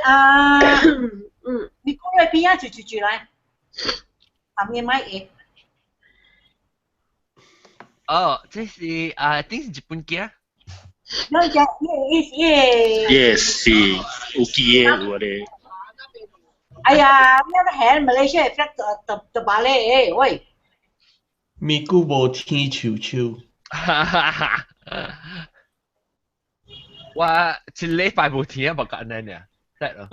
啊，你過來邊啊？住住住來，下面買嘢。哦，這是啊，頂是日本機啊。那只耶耶耶。Yes，是有記的有咧。哎呀，咩都係馬來西亞 flag 就就把咧，喂。咪久無天樹樹。我一禮拜無天啊，無簡單爾，得咯。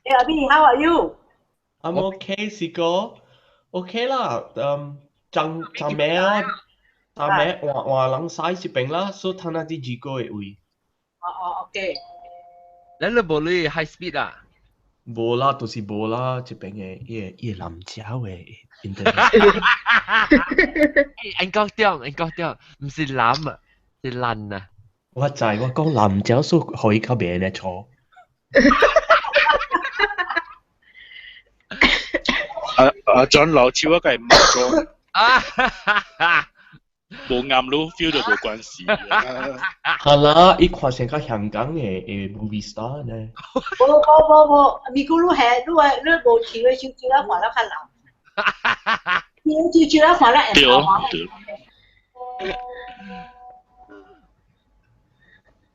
Hey, Abi, how are you? I'm okay，是個 OK 啦。嗯，昨昨暝啊，昨暝換換人使這邊啦，所以趁下啲二個的位。哦哦，OK。你你無你 high speed 啊？無啦，就是無啦，這邊的伊個伊個南蕉的 internet。應該對，應該對，毋是藍啊，是爛啊。我知，我講南蕉所以予伊較袂按呢錯。啊啊！轉老手我梗係唔做。啊哈哈！無暗路 feel 到無關係。係啦，伊看成較香港的的 movie star 呢。無無無無，咪咕嚕係，你話你無跳的手手啦，看了較老。跳手手啦，看了會老。對。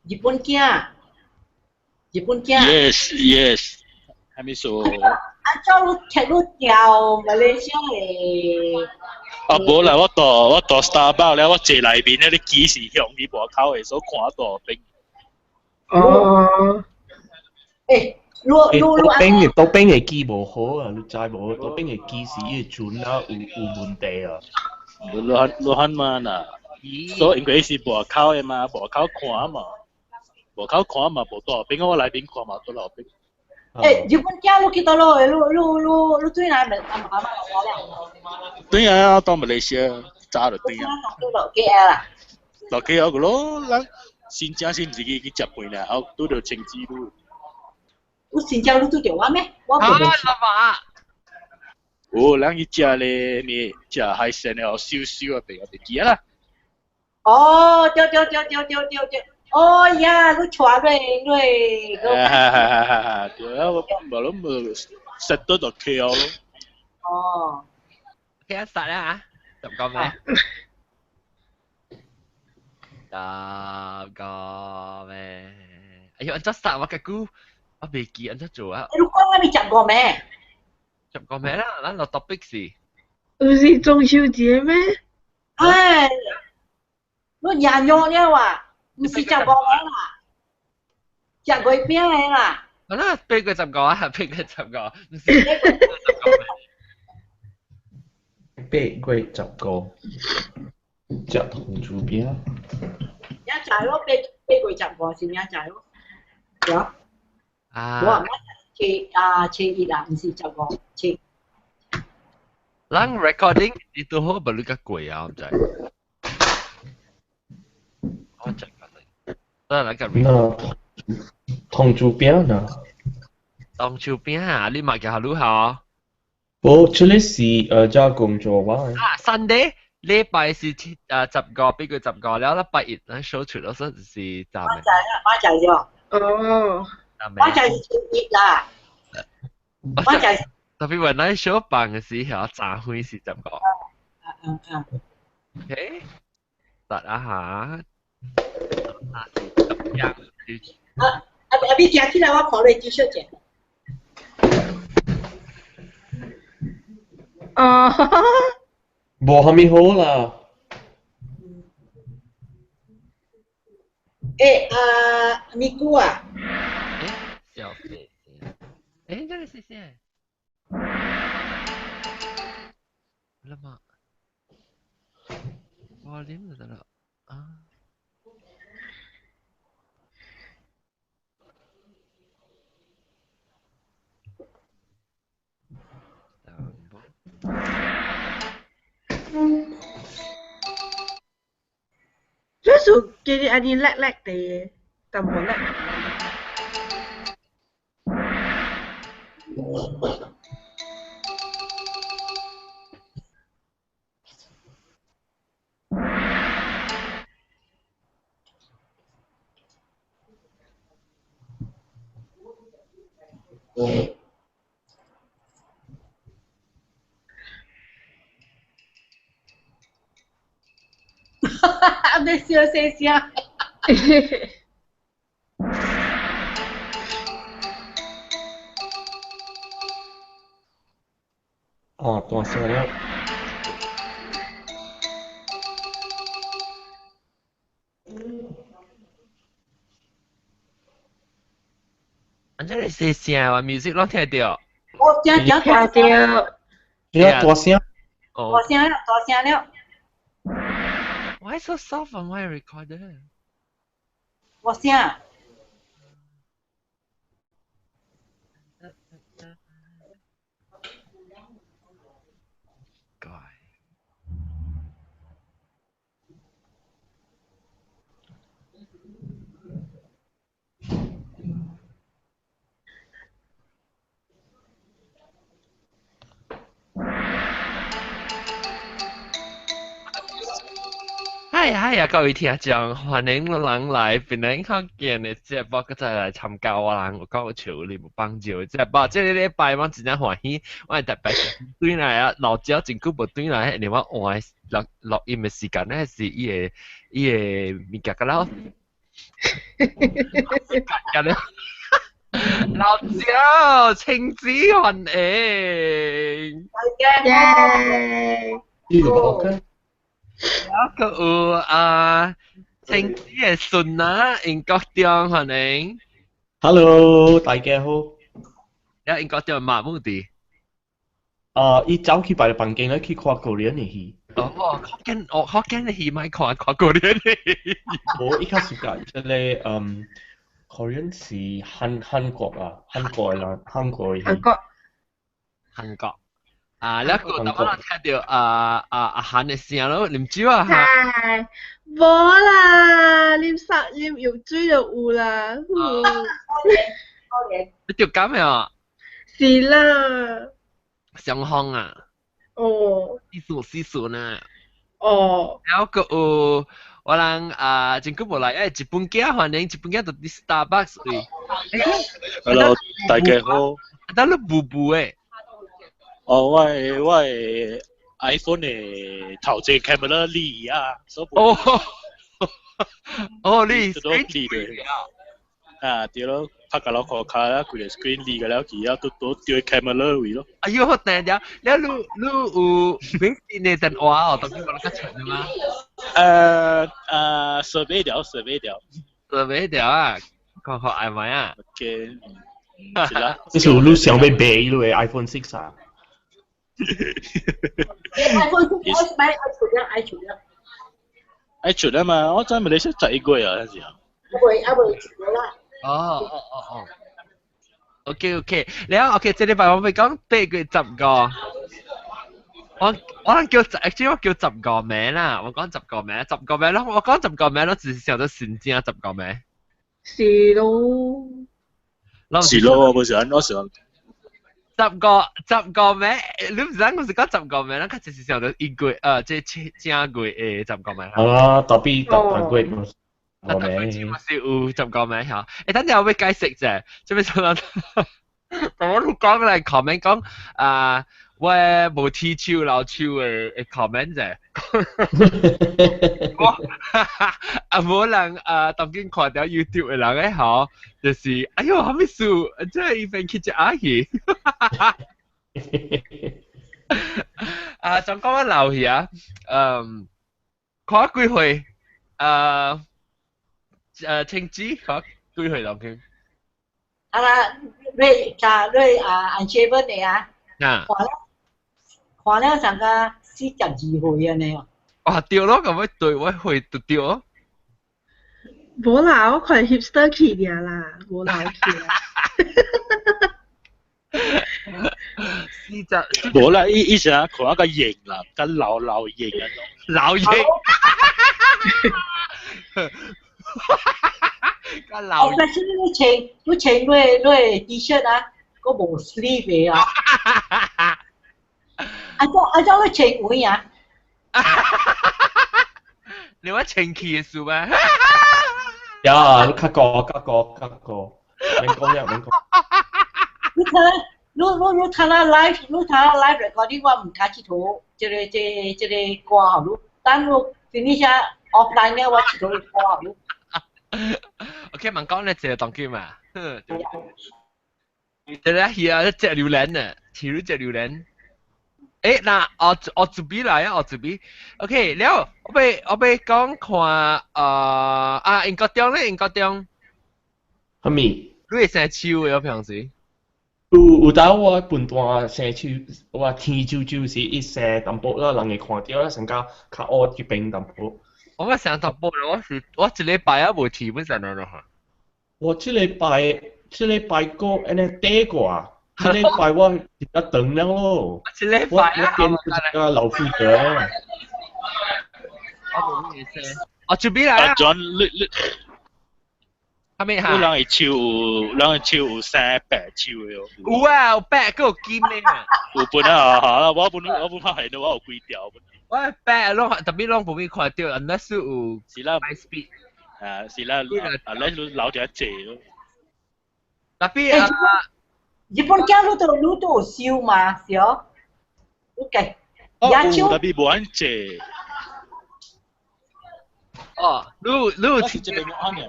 日本囝，日本囝。 Yes, yes，係咪說？啊，怎你踢你調馬來西亞的？啊，無啦，我到我到 Starbucks 了，我坐內面咧，你機是向伊外口的，所以看大邊。哦。欸，你你倒邊的倒邊的機無好啊，你知無？倒邊的機是伊個船啊有有問題啊。羅漢羅漢嘛呐，所以因為是外口的嘛，外口看嘛，外口看嘛無大邊，我內面看嘛大邊。欸，日本囝你去佗落？你你你你對哪咪阿媽媽來了？對啊，到馬來西亞早就對啊。落 KL 啦。落 KL 個咯，咱新疆是毋是去去食飯啦？後拄著清水路。有新疆你拄著我咩？我無。啊，老闆。有，咱去食咧，咩食海鮮的，燒燒啊，白啊，袂記啦。哦，對對對對對對對。哦呀，你帶你你。哈哈哈哈哈！對啊，我無攏無食到就 KL 咯。哦。OK 啊，殺啦嚇，十個咩？十個咩？哎呦，按怎殺我嘅估，我未記按怎做啊。你講啊，你十個咩？十個咩啦？咱落 topic 是。不是中秋節咩？哎，你廿樣了啊！毋是十五個啦，食月餅的啦。好啦，8月15啊，八月十五，毋是八月十五。8月15，食糖醋餅。明仔咯，八八月十五是明仔咯。對啊。啊。我初啊初一啦，毋是十五，初。咱 recording 你都好，無你較貴啊，我毋知。我知。那來個那糖醋餅呢？糖醋餅啊，你買個好好。無，這個是這工作我。啊，Sunday 禮拜是七啊十個，8月15了，禮拜一咱 show 出了，所以是昨暝。馬仔啦，馬仔咗。哦。馬仔是初一啦。馬仔。特別話咱 show 放嘅時候，早會是十個。嗯嗯。 OK，得啊哈。啊，啊啊啊！你行起來，我看你幾小姐。哦，無蝦米好啦。欸啊，咪姑啊。欸，小費。欸，這個是誰？了嘛？我啉就得了啊。這是叫你按呢叻叻地，但無叻。你笑聲聲。哦，大聲了。安怎你細聲啊？music 攏聽到。我聽聽聽到。你大聲。大聲了，大聲了。 Why so soft on my recorder？大聲。係係啊，各位聽眾，歡迎人來檳城福建的節目，閣再來參加我人有夠笑你無幫助的節目。這個禮拜我真正歡喜，我特別轉來啊，老椒真久無轉來，因為我換錄錄音的時間咧是伊個伊個物件甲了，甲了，老椒親子歡迎，耶！呢個講啊，閣有啊，青子的孫啊，英國中歡迎。 Hello，大家好。啊，英國中馬木迪。啊，伊走去別個房間咧去看過年的戲。哦，福建哦，福建的戲莫看，看過年的戲。無，伊較暑假，這個Korean 是韓國啊，韓國的人，韓國的戲。韓國。韓國。啊，你個頭我聽到啊啊阿韓的聲咯，啉酒啊嚇！無啦，啉沙啉藥水就有啦。你著感啊？是啦。傷風啊？哦。四歲四歲呢？哦。然後閣有我人啊，真久無來，誒，日本囝歡迎，日本囝就佇 Starbucks 位。 Hello，大家好。啊，等你布布的。哦，我的 iPhone 的頭前 camera 裂啊，所以哦，哦，你 screen 裂啊，對咯，拍個老殼卡啦，規個 screen 裂個了，去啊，都都對 camera 位咯。哎喲，好定了，了你你有買新的電話哦，當今無較出的嗎？設備掉，設備掉，設備掉啊，看看愛買啊。 OK，是啦。這是你想欲賣你的 iPhone 6啊？ iPhone 6買愛出了，愛出了。愛出了嘛？我知馬來西亞11月啊，那時候。還未出啦。哦哦哦哦。OK OK，了 OK，這禮拜我欲講8月15，我叫，actually 我叫10個名啦，我講10個名，10個名咯，我講10個名咯，只是想到新正10個名。是咯。是咯，我想我想。 10個10個名，你毋知我是講10個名，咱較就是想到一月，這正月的10個名。好啦，特別特別月特別月是有10個名嚇。欸，等陣我欲解釋者，這邊想到，我講來 comment 講啊，我無踢手老手的 comment 者。我啊無人啊，當今看著 YouTube 的人咧吼，就是哎喲，啥物事？這伊變去食鴨去。啊，總講我老去啊，嗯，看幾歲？青子看幾歲當今？啊啦，你加你啊，安切本的啊，看了上個42歲按呢哦。哇，對咯，咁樣對我會就對哦。無啦，我看 hipster 去爾啦，無老去啦。 40。無啦，伊伊啥看較型啦，較老老型啊種。老型。較老。但是你穿你穿你 T 恤啊，閣無 sleeve 的啊。啊怎你穿位啊？你話清氣的事咩？呀，你較高較高較高，免講了免講。你睇，你睇啦 live，你睇啦 live recording，我唔敢佚佗，這個歌好你，等你 finish offline 咧，我佚佗個歌好你。 OK，問講你這個當機嘛？這個係啊，隻榴蓮啊，似你隻榴蓮。誒，嗱，我準備來啊，我準備。OK，了，我欲講看，啊，英國中咧，英國中。係咪？你會生手的，我平時。有當我本段生手，我天少少時伊生淡薄啦，人會看著啦，成較較烏這邊淡薄。我捌生淡薄，我是我一禮拜啊無剃本身咯。我這禮拜個按呢短過，這禮拜我比較長了咯。這禮拜啊，我變一個老虎哥。我無意思。我準備來啊。 John，你。係咪嚇？你人的手有，人的手有生白手的哦。有啊，有白，閣有金的啊。有本啊，好啦，我本發現到我有幾條。我白攏特別攏無咪看著，unless 有是啦，high speed。啊，是啦，啊，你留住一隻咯。特別啊，日本囝你都有燒嘛，是哦？OK。哦，有特別無按濟。哦，你有我是這邊按嘅。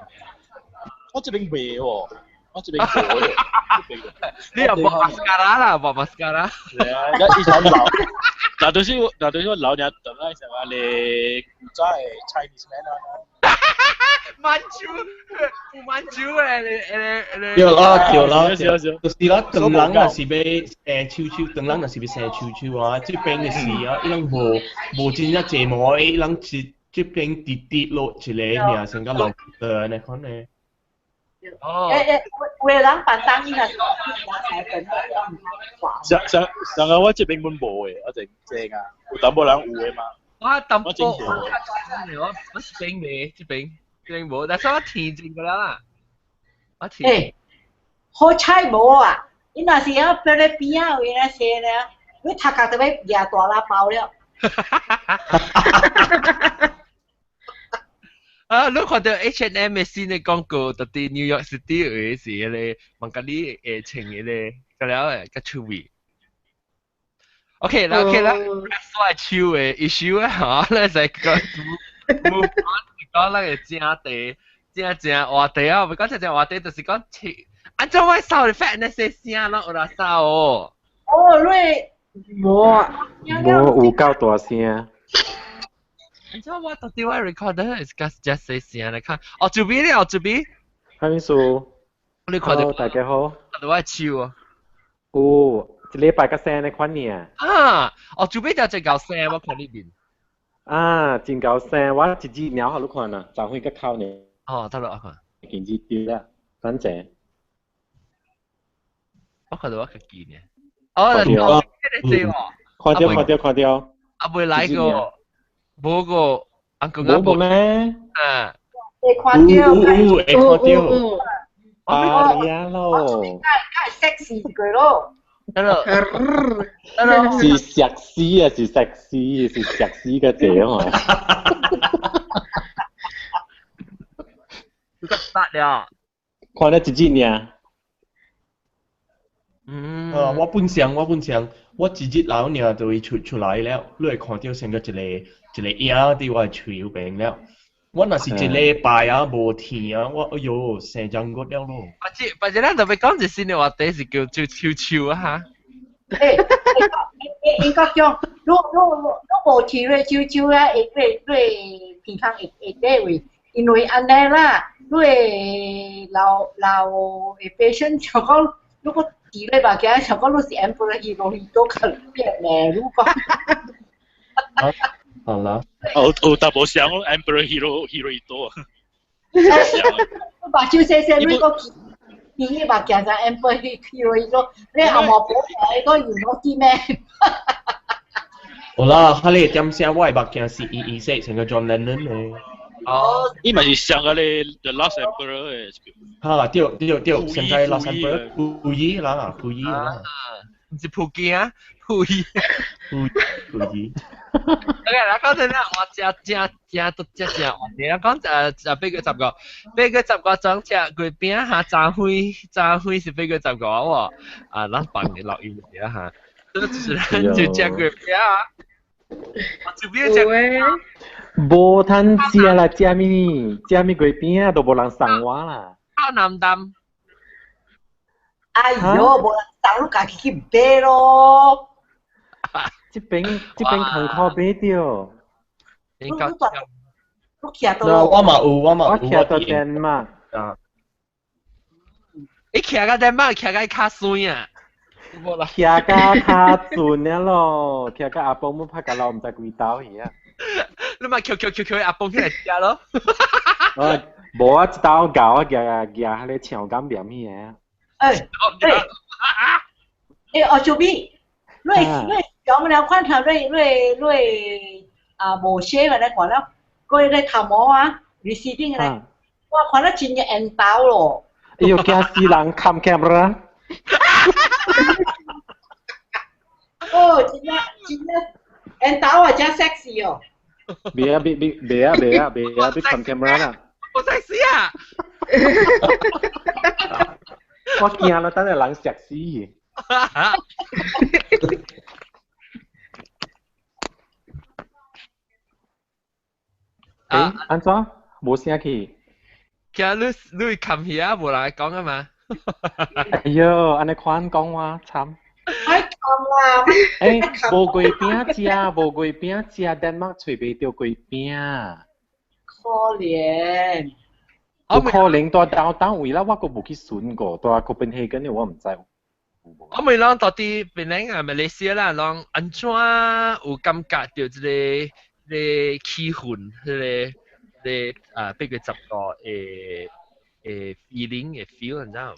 我這邊袂喎，我這邊無嘅。你又抹 mascara 啦，抹 mascara。係啊，一以前老，嗱，就是我老娘等下成話你古早的 Chinese man 啊。滿手，有滿手誒，你。對啦對啦，就是啦，長人若是欲生手手，長人若是欲生手手啊，這邊的是啊，伊攏無真正濟毛，伊攏是這邊直直落一个，爾成個老的按呢款的。哦。有的人反當伊若是彩粉，上上上個我這邊本無的，我淨正啊，有淡薄人有的嘛。我淡薄，我這邊沒，這邊無，但是我天真個啦。我天。欸，好彩無啊！伊若是啊，菲律賓啊，有那些咧，你頭殼就欲舉大喇包了。啊！你看著 H&M 的新的廣告，到佇 New York City 有的是彼个瑪格麗會穿彼个，個了的較趣味。OK 啦 OK 啦，我手的 issue 啊，吼，咱使講 move on，講咱個正題，正正話題啊，毋講正正話題，就是講手，按怎我掃的發那些聲攏有啦掃哦。哦，你無無有夠大聲。你知道我到底我 recorder 是 just 細聲來看，哦，這邊咧，哦，這邊。哈咪數？你看著。大家好。看著我手啊。有，一禮拜較聲的款爾。啊，哦，這邊就真夠聲，我看你面。啊，真夠聲，我一支鳥予你看啊，昨昏閣哭呢。哦，得啦，我看。見字對啦，反正。我看著我家己呢。哦，這個這看著看著看著。啊，未來個。無個，阿公無個咩？啊，會看著，有會看著。啊呀咯！梗係 sexy 一個咯。得咯，得咯，是石屎啊，是石屎，是石屎個字啊！你個發了。看了一日爾。嗯。啊，我本想，我一日老爾就會出來了，你會看著成個一個一個影佇我的喙邊了。我若是一禮拜啊無天啊，我哎喲生張骨了咯。或者咱特別講一新的話題是叫做手手啊哈。欸，應該講，你無剃咧手手啊，會會鼻孔會底位，因為按呢啦，你會老老會 patient 就講，如果佇咧目鏡，想講你是 emperor 希羅希多較變的，如果。好啦。哦哦，大無像 Emperor Hirohito。目睭細細，你個第一目鏡就 Emperor Hirohito，你後毛補起個用攞啲咩？好啦，哈你點聲我的目鏡是伊色，成個 John Lennon 的。哦，伊嘛是像個咧 The Last Emperor 的。哈，對對對，上個 Last Emperor，溥儀啦，溥儀啦。毋是普京啊，溥儀。溥溥儀。 OK，來講真啦，我食食食都食食，你講食8月10個，八月十五總食月餅哈，炸灰炸灰是八月十五喎，啊，咱放你錄音時啊哈，就是咱就食月餅啊，我這邊食月餅，無通食啦，食物食物月餅都無人送我啦。靠南擔。哎喲，無人送你家己去買咯。這邊空靠買著。你你徛到我嘛有，我嘛有。我徛到丹麥。啊。你徛到丹麥，徛到較酸啊！徛到較準了咯，徛到阿公母拍甲老毋知幾兜去啊！你咪翹翹翹翹阿公起來食咯。哦，無啊，一兜咬啊，夾夾彼個腸感黏彼個。欸欸欸，哦，小美，你你講了看頭，你你你啊無寫來看了，嗰個頭毛啊，你死頂咧，我看了真緣投咯。哎喲，驚死人，看 camera。哦，真正真正緣投啊，真 sexy 哦。別啊別別別啊別啊別啊別看 camera 啦。我 sexy 啊！我驚啦，等下人嚇死。欸，按怎？無聲去？其實你你冚起啊，無人講啊嘛。哎喲，按呢款講話慘。愛冚啦！欸，無月餅食，無月餅食，丹麥揣袂著月餅。可憐。有可能蹛東東位啦，我閣無去巡過，蹛哥本哈根的我毋知。我問攏到底檳城啊，馬來西亞啦，攏按怎有感覺著這個這個氣氛，這個這個啊8月10個的的 feeling 的 feel，你知影？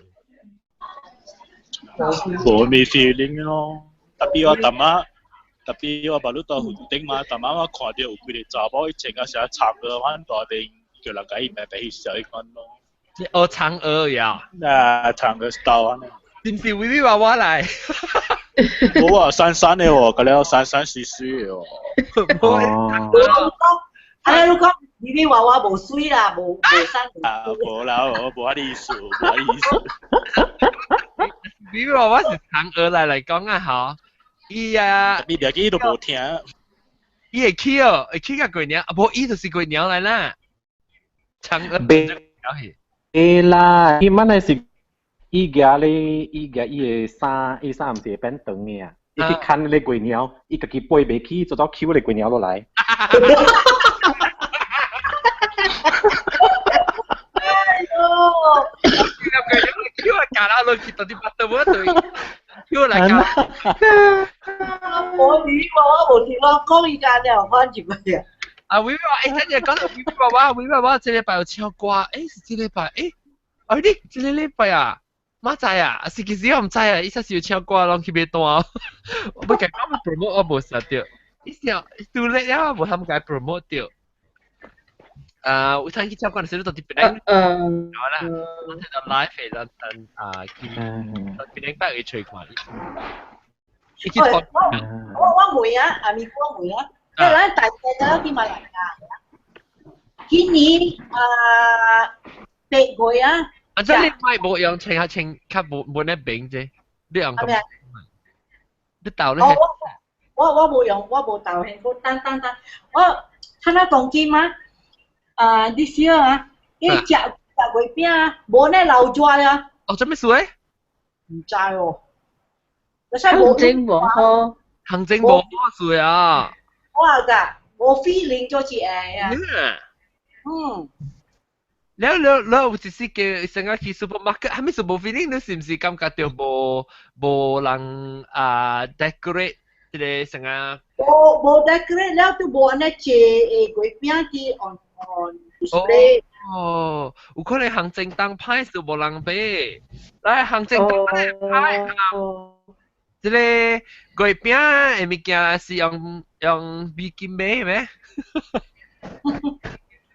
無咩 feeling 咯，特別我淡仔，特別我捌你蹛雲頂嘛，淡仔我看著有幾個查某伊穿啊啥長個款大邊。叫人家伊買白去小一款咯。哦，嫦娥呀！啊，嫦娥 style 啊。是毋是微微娃娃來？無啊，瘦瘦的喎，個了瘦瘦水水的喎。哦。啊，你講微微娃娃無水啦，無無瘦。啊，無啦，我無遐意思，無遐意思。微微娃娃是嫦娥來來講啊，吼。伊啊，你別記都無聽。伊會去哦，會去甲月娘，啊無伊就是月娘來啦。嫦娥袂啦，伊本來是伊舉咧，伊舉伊的衫，伊衫毋是會變長的啊。伊去牽彼個月娘，伊家己飛袂起，做做搝彼個月娘落來。哎喲！搝來夾啦落去，到底巴肚無對，搝來夾。我女我無聽我講伊家了，反正個呀。啊，微微話，欸，等陣講到微微娃娃，微微娃娃這禮拜有唱歌，欸，是這禮拜，欸，哎你這個禮拜啊，馬知啊，是其實我毋知啊，伊說是有唱歌，攏去買單，我欲共講 promote 我無實著，伊想拄咧了，無通共 promote 著。啊，有通去唱歌，時你到佇檳城，好啦，我睇到 live 的，咱咱啊，去檳城拜去吹看。我我我問啊，阿咪我問啊。因為咱大細個去馬來亞，今年啊8月啊，啊，這你咪無用穿下穿較無無咧平啫，你用咁？你鬥咧？我我無用，我無鬥現，我等等等，我睇下當今啊，啊，你笑啊，伊食食月餅啊，無咧流熱啊。哦，做咩事咧？毋知哦。行政無好。行政無好事啊。我噶，無 feeling 就是會啊。嗯。了了了，有一時叫成日去 supermarket，係咪是無 feeling？你是毋是感覺到無無人啊 decorate 這個成日？無無 decorate 了，都無按呢坐月餅佇 on on display。哦，有可能行政當歹是無人買，來行政當歹啊。這個月餅的物件是用用美金買咩？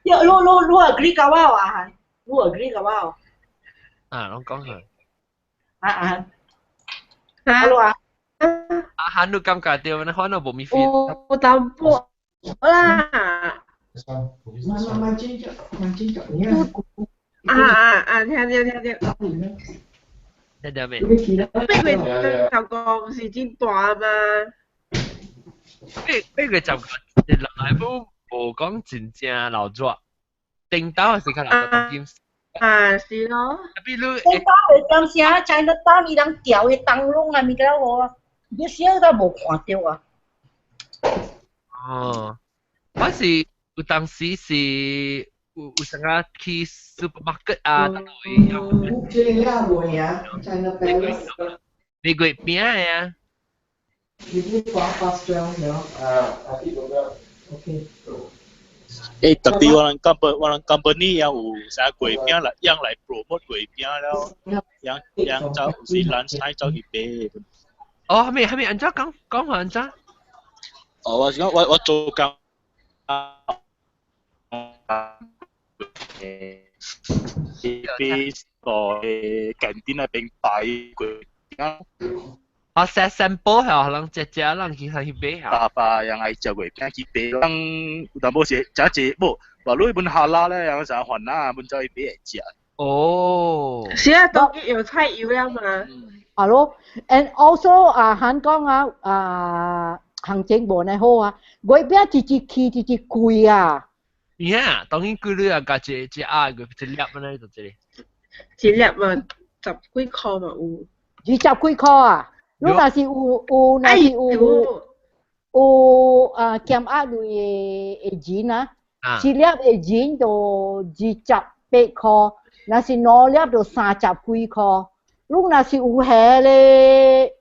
你你你你 agree 甲我啊？你 agree 甲我？啊，攏講下。啊啊。啊，啊。啊，你感覺到，你可能無咪 feel。有淡薄啦。啊啊啊！聽著聽著。聽著未？8月15毋是真大嗎？8月十五，來無無講真正鬧熱，頂晝是較鬧熱當今。啊，是咯。比如頂晝會當時啊，Chinatown 伊人吊的燈籠啊，物件好啊，你小都無看著啊。哦，我是有當時是有啥個去 supermarket 啊，當位。這個袂啊，China Palace。你月餅的啊？你不發 12 了？啊，阿啲咁樣。 OK。特別我人 company 也有啥月餅來，樣來 promote 月餅了，樣樣走有時 lunch time 走去買。哦，係咪按怎講講話按怎？哦，我是講我做工啊，買個近點那邊擺月餅。啊，食 sample 係可能食食人去買下。爸爸樣愛食月餅去買，人有淡薄是食濟無，話你本哈拉咧，樣啥煩啊，本走去買會食。哦。是啊，當有菜油了嘛？係咯，and also 啊，韓國啊啊，行情無呢好啊，月餅一直起一直貴啊。呀，當然貴你啊，加一一盒個一粒安呢就這個。一粒嘛，十幾箍嘛有。二十幾箍啊？你若是有若是有啊減壓類的錢啊，一粒的錢就28箍，若是兩粒就30幾箍。你若是有下咧，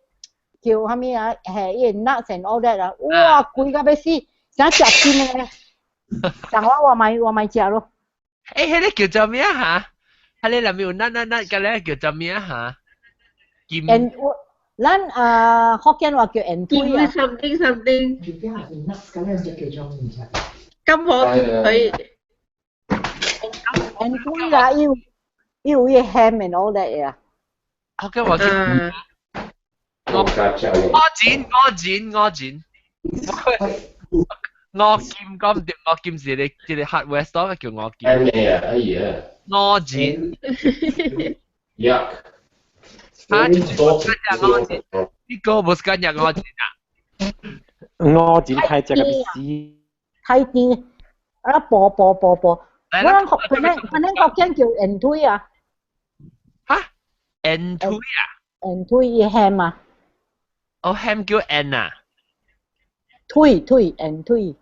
叫啥物啊？下伊個 nuts and all that 啊，哇，貴到欲死，想食金咧。但我我買食咯。欸，彼個叫做咩嚇？彼個內面有 nut nut nut 個咧叫做咩嚇？金。咱啊福建話叫煙腿啊。 something something。咁我佢。煙腿啦，伊有伊有伊 ham and all that 啊。福建話叫。我剪我剪我剪。我劍講唔掂，我劍是你這個 hardware store 叫我劍。咩啊？哎呀。我剪。 Yuck。啊！就是我剪我剪，呢個冇時間入我剪啊。我剪太隻個屎。太甜，啊薄薄薄薄。我諗本來福建叫煙腿啊。嚇？煙腿啊？煙腿伊 ham 啊。哦，ham 叫煙啊。腿腿煙腿。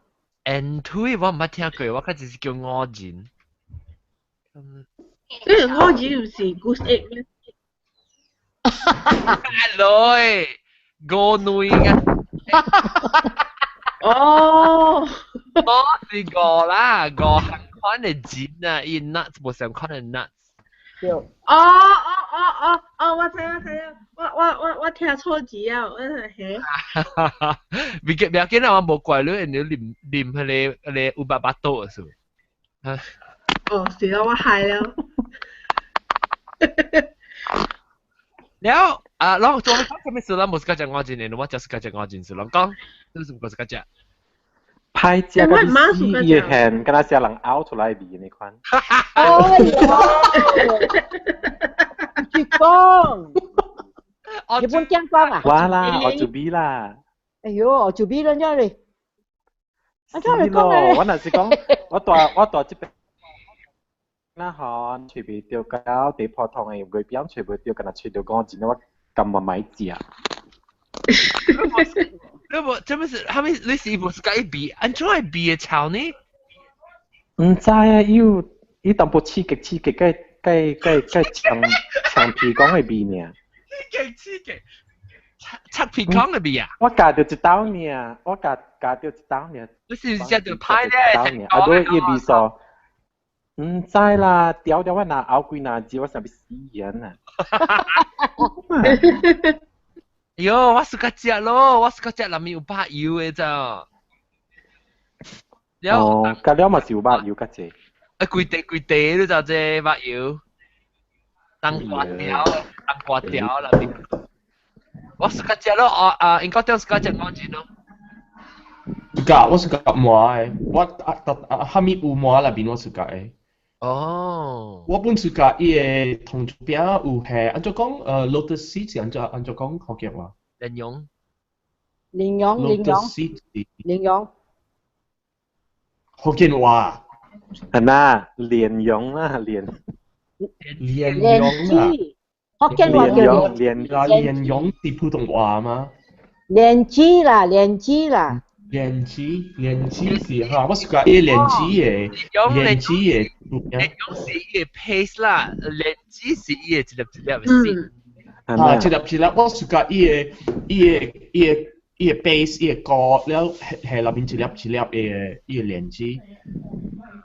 煙腿我毋捌聽過，我較只是叫蚵仔。呢個蚵仔毋是 goose egg 咩？來，五類嘅。哦，我是五啦，五行款的錢啊，伊 nuts 無相款的 nuts。對。哦哦哦哦哦，我知我知，我聽錯字啊，我係。別別緊啦，我無怪你，你啉啉彼個五百八度是。哦，是咯，我係了。了啊，啷做你講啥物事啦？無是講我真的，我就是講我真事。啷講，你是毋是講食？歹食個死，伊個現，敢若是人嘔出來味那款。哎喲，你講，日本聽講啊？我啦，我就比啦。哎喲，就比人家咧。是咯，我若是講，我大這邊，那吼，揣袂著到佇普通的月餅揣袂著，敢若揣著五錢，我甘願莫食。你無，這不是，啥物？你是無是共伊比？按怎會比會臭呢？毋知啊，伊有伊淡薄刺激刺激，該該該該長長皮公的味爾。刺激刺激，擦皮公的味啊！我咬著一刀爾，我咬咬著一刀爾。你是毋是食著歹咧？啊，對，伊味素。毋知啦，調調我若咬幾若字，我想欲死人啊！喲，我 suka 食咯，我 suka 食內面有肉油的咋。哦，加了嘛是有肉油較濟。啊，規地規地你知這肉油，冬瓜條，冬瓜條內面。我 suka 食咯，啊啊，應該點 suka 食五仁咯。 Suka，我 suka 糜的，我啊啊哈密有糜內面我 suka 的。哦。我本 suka 伊个糖醋餅有係按怎講lotus seed 是按怎講福建話？蓮蓉。蓮蓉，蓮蓉。 Lotus seed 蓮蓉。福建話。係嘛？蓮蓉啦，蓮。蓮蓉啊。福建話叫蓮蓮蓉是普通話嗎？蓮子啦，蓮子啦。蓮子，蓮子是哈，我是講伊蓮子的，蓮子的。蓮蓉是伊個 paste 啦，蓮子是伊個一粒一粒的絲。啊，一粒一粒，我是講伊個伊個伊個伊個 base 伊個膏，了下內面一粒一粒的伊個蓮子。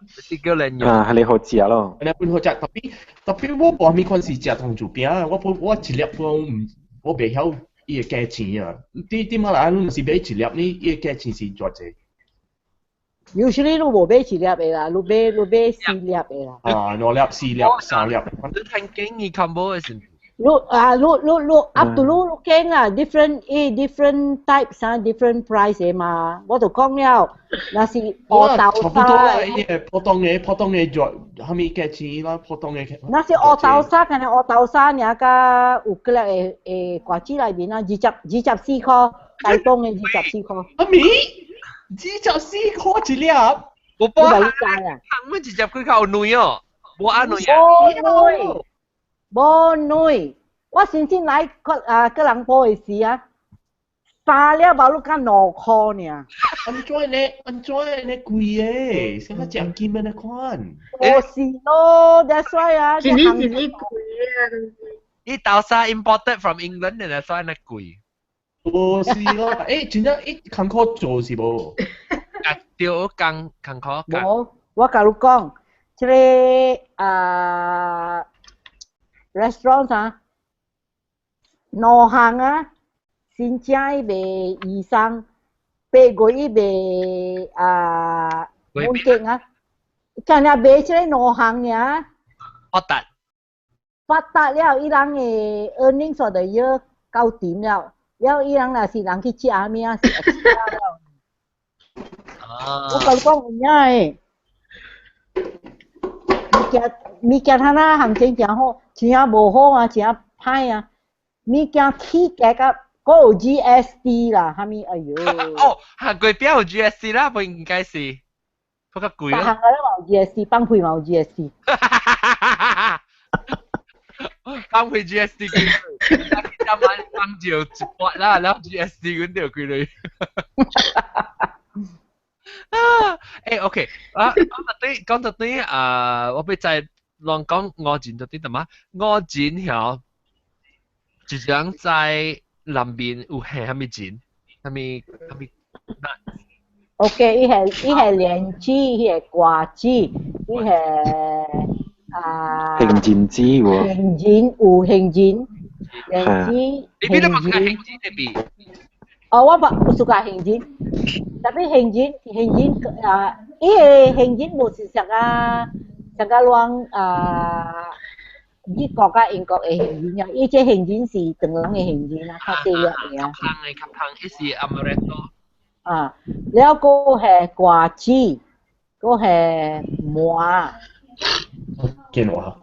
是叫蓮蓉。啊，係你好食咯。你本好食，特別特別我無啥物款是食糖醋餅，我本我一粒我毋我袂曉伊個價錢啊。佇佇馬來亞若是買一粒呢，伊個價錢是偌濟？ Usually 你無買一粒的啦，你買你買四粒的啦。啊，兩粒、四粒、三粒。你聽經伊 combo 的時。你啊，你你你 up to 你你揀啦，different 伊 different types 啊，different price 的嘛。我就講了，若是烏豆差不多啦，沙，伊個普通的普通的就啥物價錢啦，普通的。若是烏豆沙，敢若烏豆沙爾佮有幾粒的的瓜子內面啊，24塊，台東的二十四塊。阿咪，24塊一粒？我報你知啊？行乜20幾塊有卵哦，無按卵啊。無卵，無卵。我先先來個啊吉隆坡的時啊，三粒包你敢2塊爾。按怎呢？按怎呢貴的？啥物食金的那款？無是咯，that's why 啊。一年一年貴啊！伊豆沙 imported from England 的，所以那貴。無是咯，真正伊艱苦做是無？啊，對，工艱苦。無，我共你講，這個啊 restaurant 啊，兩項啊，新正伊賣醫生，8月伊賣啊滿景啊，干焦賣這個兩項爾。發達。發達了，伊人的 earnings for the year 到頂了，了伊人若是人去食啥物啊，是 extra 了。我共你講有影的，物件物件他那行情誠好，真正無好啊，真歹啊，物件起價甲閣有 GST 啦，啥物哎喲。哦，行貴邊有 GST 啦，不應該是，比較貴咯。逐項個都有 GST，放屁嘛有 GST。放屁 GST 幾鐳？一晚放就一百啦，然後 GST 阮就幾鐳。啊，OK，啊，講到對，講到對啊，我欲再亂講五仁到底點啊？五仁曉，一人在南邊有下啥物仁？啥物啥物？ OK，伊係蓮子，伊係瓜子，伊係啊。杏仁子喎。杏仁有杏仁，蓮子。你邊度冇食杏仁的邊？哦，我無 suka 杏仁，tapi 杏仁杏仁啊，伊個杏仁無是像啊，像個亂啊，美國佮英國的杏仁啊，伊這杏仁是長人的杏仁啊，較細粒的啊。較香的較香，彼是 amaretto。啊，了閣係瓜子，閣係麻。見我。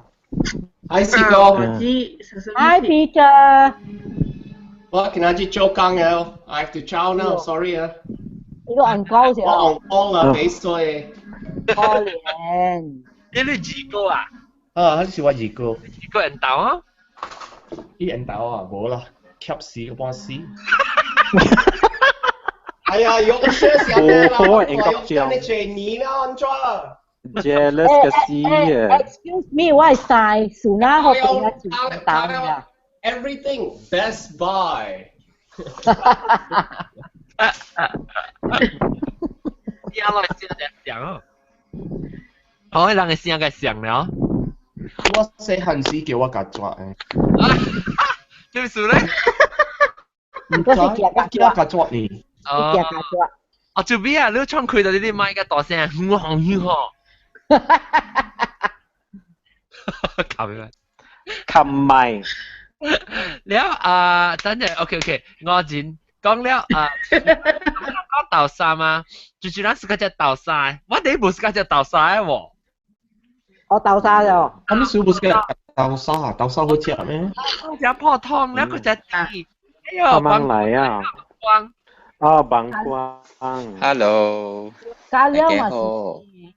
Hi，四哥。 Hi Peter。我今仔日做工了，I have to 走 now, sorry 啊。你個 on call 我 on call 啊，比賽。可憐。你你二哥啊？啊，彼是我二哥。二哥緣投啊？伊緣投啊，無啦，怯死個半死。哎呀，有個事想啦，我我你這年啦，安怎？Jealous 個死啊！Excuse me，我係晒，數哪好變啊？自動啊！Everything Best Buy。你阿來先講哦。好，人嘅聲個上了。我細漢時叫我共抓的。點數咧？唔知，我叫我共抓呢。哦。哦，做咩啊？你窗開到呢啲麥個大聲，哼哼哼哼。靠咩？冚麥。了啊，等陣，OK OK，我先講了啊，講豆沙嘛，就是咱是個隻豆沙，我哋唔是個隻豆沙喎。我豆沙咗。啊，你是不是個豆沙？豆沙好食咩？食泡湯，了個隻啲，哎呦，幫來啊！光。啊，幫光。 Hello。加料嘛是。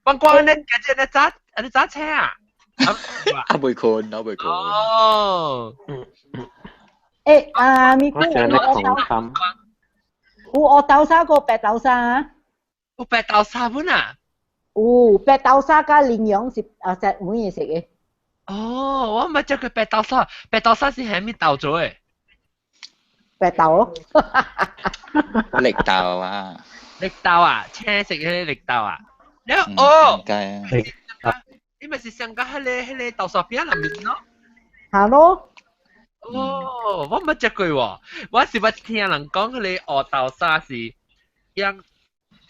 幫光，你家姐你揸你揸車啊？啊，未困，我未困。哦。誒，啊，咪姑我成日窮有學豆沙個白豆沙啊？有白豆沙本啊？有白豆沙加蓮蓉是啊，食每嘢食嘅。哦，我唔捌食過白豆沙，白豆沙是蝦米豆做嘅？白豆咯。綠豆啊！綠豆啊，青色嘅綠豆啊。你哦，你咪是上個彼個豆沙餅內面咯？係咯。哦，我冇食過喎，我是捌聽人講彼個學豆沙是，樣，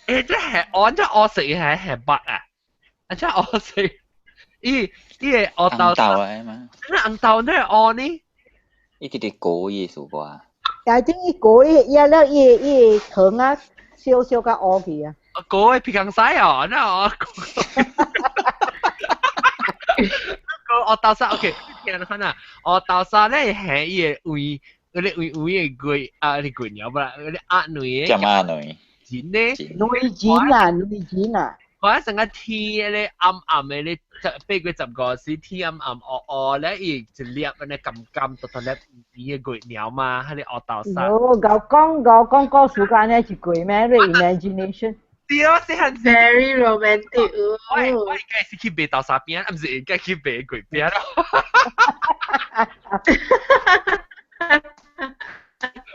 這係按這學食係係白啊，啊這學食，伊伊個學豆沙嘛，那紅豆那學呢？伊直直裹伊是無？但係伊裹伊，伊了伊伊糖啊，少少甲烏去啊。裹的皮公屎哦，那哦。個學豆沙，OK，聽看啊，學豆沙咧係伊個胃，嗰啲胃胃的桂啊，啲桂鳥不啦，嗰啲鴨卵的。鴨卵。錢咧？卵錢啊，卵錢啊！我成個天咧暗暗的咧，8月15時天暗暗黑黑咧，伊一粒按呢甘甘，獨獨粒圓的月鳥嘛，彼個學豆沙。哦，𠢕講𠢕講故事間呢是鬼咩？你 imagination。對咯，細漢時。 Very romantic。我應該是去賣豆沙餅，啊，毋是應該去賣月餅咯。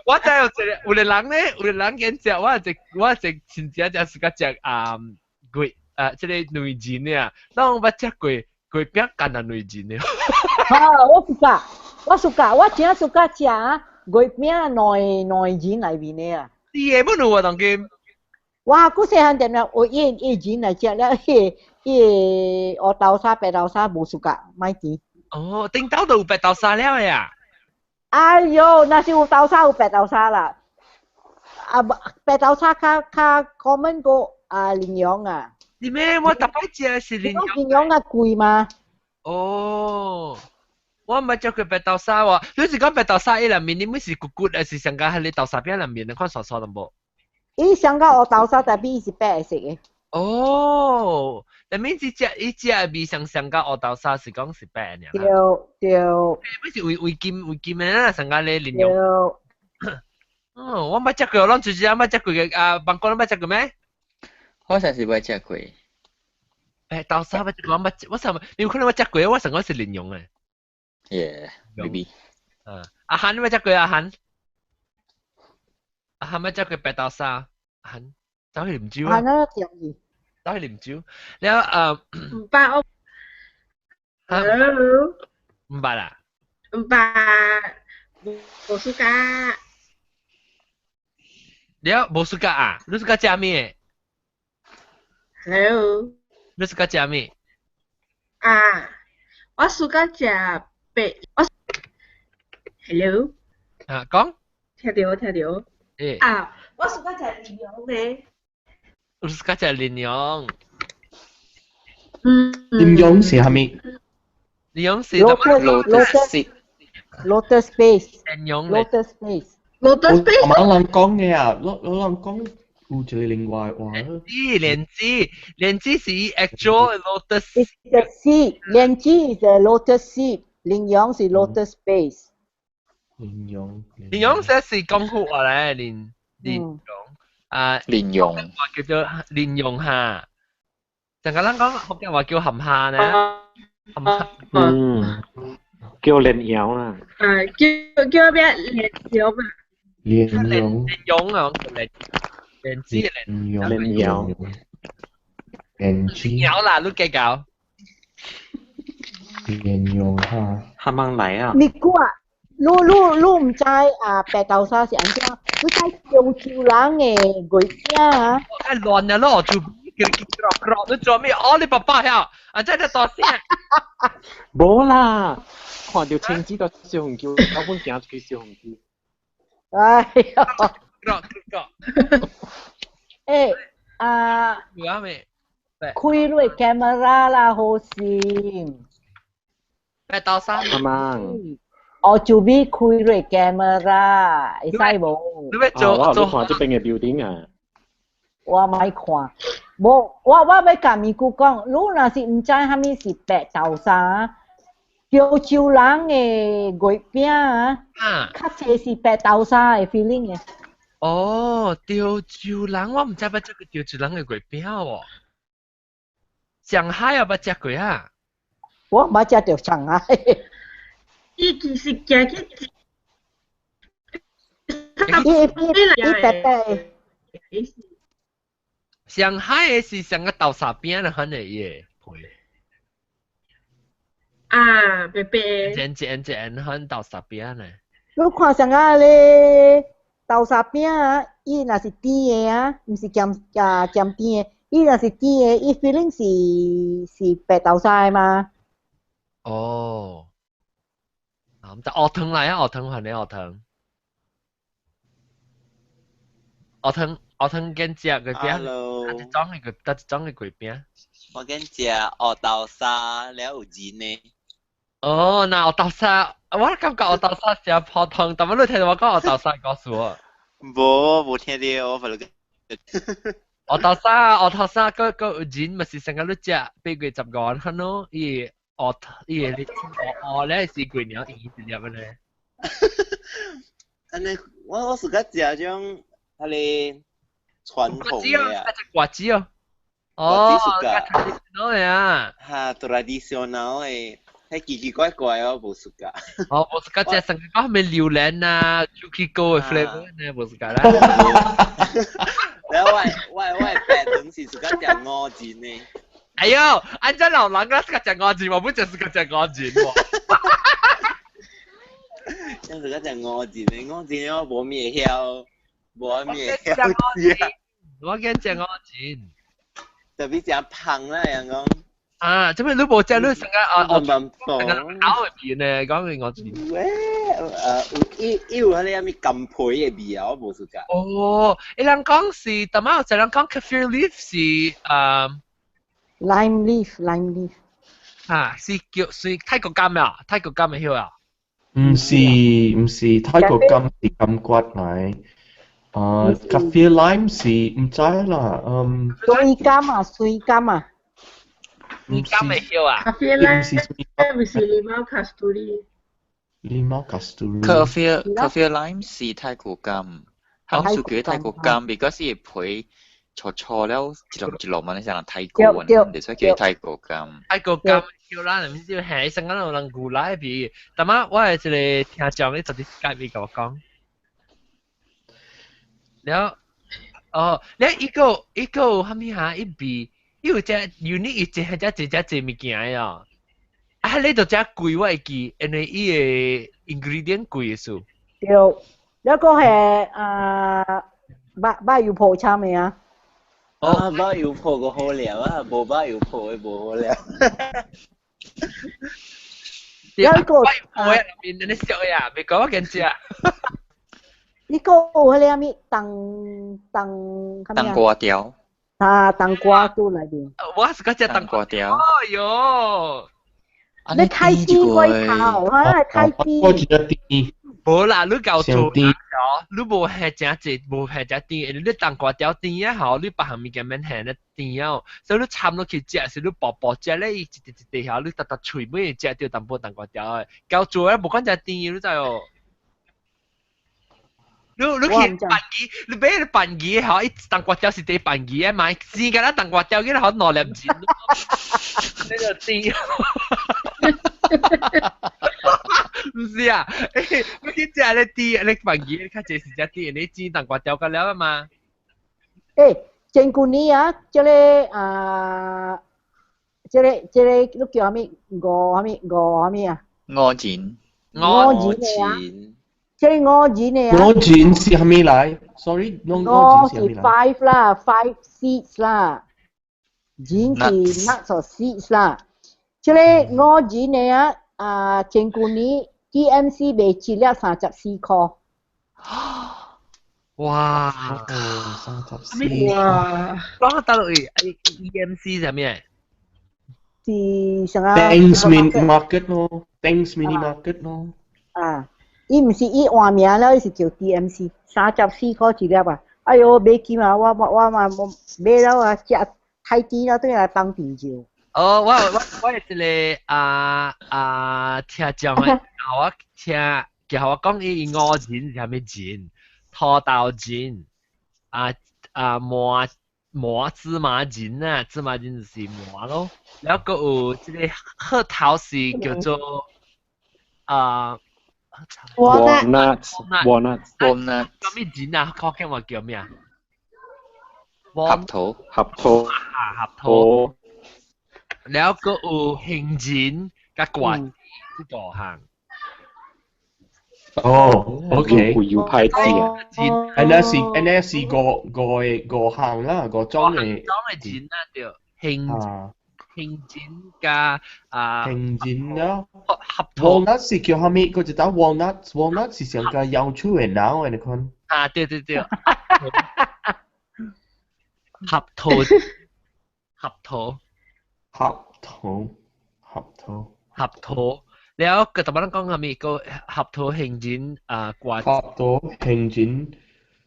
我知有一個有個人咧，有個人見食，我一個親戚食是較食啊月啊，這個卵仁的啊，咱捌食過月餅干焦卵仁的。啊，我 suka，我 suka，我真 suka 食月餅卵卵仁內面的啊。是的，本有啊，當今。哇！古細漢點了，我伊伊仁來食了，彼彼烏豆沙、白豆沙無 suka，莫甜。哦，頂頭都有白豆沙了的啊！哎喲，若是有豆沙有白豆沙啦，啊白豆沙較較 common 過啊蓮蓉啊。是咩？我逐擺食是蓮蓉。蓮蓉較貴嘛？哦，我毋捌食過白豆沙喎。你是講白豆沙伊內面，你們是骨骨，還是上加彼個豆沙餅內面？你看酥酥淡薄？伊上加烏豆沙，但係伊是白色的。哦，但面這隻伊隻味上上加烏豆沙是講是白的。對對。不是為為金為金的啦，上加咧蓮蓉。哦，我捌食過，攏就是捌食過嘅啊，棒棍捌食過咩？好像是捌食過。白豆沙捌食過，我捌，我上你有可能捌食過，我上講是蓮蓉的。 Yeah，maybe。啊，阿韓你捌食過阿韓？阿韓捌食過白豆沙？阿韓走去啉酒啊！阿韓甜字。走去啉酒，了啊。毋捌我。Hello。毋捌啊？毋捌，無 suka。了無 suka 啊？你 suka 食咩？Hello。你 suka 食咩？啊，我 suka 食白。我 Hello。啊，講。聽到聽到。欸。啊，我 suka 食蓮蓉咧。我 suka 食蓮蓉。嗯。蓮蓉是啥物？蓮蓉是 Lotus seed。 Lotus paste。蓮蓉 Lotus paste。 Lotus paste。我人講嘅啊，我人講有一個另外話。蓮子，蓮子，蓮子是 actual lotus。 It's the seed。蓮子is a lotus seed，蓮蓉是 lotus paste。蓮蓉。蓮蓉這是講好話咧，蓮蓮蓉啊。蓮蓉。叫做蓮蓉哈。陣間咱講福建話叫含蝦呢。含蝦。嗯，叫蓮蓉啦。啊，叫叫咩？蓮蓉嘛。蓮蓉。蓮蓉啊，蓮蓮子蓮蓉。蓮蓉。蓮子。有啦，你計較。蓮蓉哈。哈芒來啊！你估啊？你你你毋知啊？白豆沙是按怎？你知漳州人的月餅啊？哎亂啊咯，就叫叫你做咩？哦，你爸爸呀，啊真係大聲。無啦，看到青子到小紅橋，我本行出去小紅橋。哎呀，個個。欸啊，有啊未？開你 camera 啦，好心。白豆沙。啱啱。我就俾開你 camera，會使無？你欲做做看這邊嘅 building 啊？我莫看，無我欲共咪姑講，你若是毋知啥物是白豆沙，潮州人的月餅啊，較濟是白豆沙的 feeling 的。哦，潮州人我毋知捌食過潮州人的月餅喎。上海有捌食過啊？我毋捌食著上海。伊其實行去，伊伊白白。上海的是上個豆沙餅的款的伊個皮。啊，白白。正正正款豆沙餅呢。你看上個咧豆沙餅啊，伊若是甜的啊，毋是鹹啊鹹甜的，伊若是甜的，伊 feeling 是白豆沙的嘛？哦。啊，毋知學湯來啊，學湯還咧學湯。學湯學湯揀食月餅， Hello，一種的月，一種的月餅。我揀食芋豆沙了有仁的。哦，那芋豆沙，我感覺芋豆沙誠普通，但係你聽到我講芋豆沙告訴我。無無聽到，我反正。芋豆沙，芋豆沙，閣閣有仁嘛是上個你食8月15款咯，伊芋伊個芋芋咧是幾年圓一粒咧。按呢，我是較食種彼个傳統的啊。瓜子哦。哦，traditional 的啊。哈，traditional 的，彼奇奇怪怪我無 suka。哦，無 suka 食上個講咩榴蓮啊，朱古力的 flavor 呢，無 suka 啦。然後我白糖是 suka 食五仁的。哎喲，按怎老人家 suka 食五仁，我本就 suka 食五仁喎。像 suka 食五仁的，五仁我無咩曉，無咩曉食。我驚食五仁。特別食芳啦，人講。啊，做咩你無食你成個啊？慢慢放。成個咬的味呢，講係五仁。喂，有伊有彼个啥物柑皮的味啊，我無 suka。哦，伊人講是，淡仔有一個人講 kaffir leaf 是啊。 Lime leaf，lime leaf。啊，是叫是泰國柑啊，泰國柑的葉啊。毋是毋是泰國柑是柑骨來，啊，kaffir lime 是毋知啦，嗯。水柑啊，水柑啊。水柑的葉啊。 Kaffir lime 是 limau kasturi。 Limau kasturi。 Kaffir lime 是泰國柑，他們屬叫泰國柑，because 伊皮搓搓了一粒一粒嘛，你像泰國啊，所以叫泰國柑。泰國柑叫啦，唔知係成個有人古來比，但係我係一個聽眾，你直接解俾我講。了，哦，你一個一個啥物哈？伊比伊有隻 unique 伊隻隻隻隻隻物件啊！啊，你就食貴我會記，因為伊个 ingredient 貴的數。對，那個係啊，肉肉油泡摻的啊。啊，肉油泡個好料啊，無肉油泡的無好料。有一個我入面你燒呀，別講我緊食。你個有彼个啥物冬冬冬瓜條。啊，冬瓜拄內面。我是個食冬瓜條。哎喲！你太甜過頭，啊，太甜。我覺得甜。無啦，你搞錯啦，你無係誠濟，無係誠甜，因為你冬瓜條甜啊吼，你別項物件免鹹咧甜啊，所以你摻落去食時，你薄薄食咧，伊一滴一滴吼，你逐逐喙尾食著淡薄冬瓜條的，搞做啊，無管誠甜，你知哦。你去飯機，你買個飯機吼，伊冬瓜條是佇飯機的嘛，生敢若冬瓜條，佢好兩粒錢，那個甜。毋是啊，你去食咧甜，你飯機你較濟是食甜，你煎冬瓜條個了啊嘛。欸，前幾年啊，這個啊，這個你叫啥物？五啥物？五啥物啊？五仁。五仁的啊。這個五仁的啊。五仁是啥物來？Sorry，五五仁是 five 啦，five seeds 啦，仁是 nuts or seeds 啦。這個五仁的啊，啊，前舊年 TMC 賣一粒34塊。哇！34。哇！講到落去，EMC 係咩？是啥啊 Thanks Mini Market 咯，Thanks Mini Market 咯。啊，伊毋是伊換名了，伊是叫 TMC，34塊一粒啊！哎喲，買金啊！我我我嘛買了啊，食太甜了，轉來放甜尿。哦，我係一個啊啊聽講的，我聽叫我講伊五仁是啥物仁，土豆仁，啊啊麻麻芝麻仁啊，芝麻仁就是麻咯。然後閣有這個核桃是叫做啊 walnut walnut walnut 叫咩仁啊？福建話叫咩啊？合桃合桃啊，合桃。然後閣有杏仁佮瓜子，這個項。哦，OK。會有牌子啊。安那是安那是五五個五項啦，五種的。種的仁啊，對，杏杏仁加啊。杏仁啦。合桃。 walnut 是叫啥物？嗰一道 walnut，walnut 是上個搖手的腦的，你看。啊，對對對。合桃，合桃。合桃，合桃。合桃。了，佢頭先講係咪個合桃杏仁啊瓜子？合桃杏仁。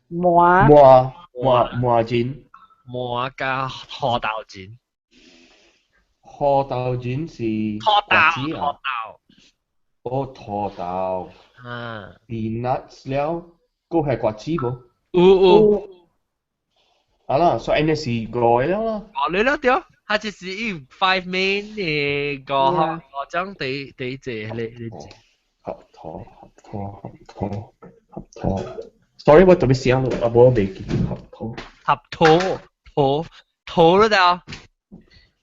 麻。麻麻麻仁。麻加土豆仁。土豆仁是土豆，土豆。哦，土豆。啊。 peanuts 了，閣係瓜子無？有有。啊啦，所以呢是五個了啦。五個了對，它就是伊 five main 的五項五種第第一個咧咧。合桃，合桃，合桃，合桃。Sorry，我特別寫咯，啊，無未記合桃。合桃，桃，桃了了。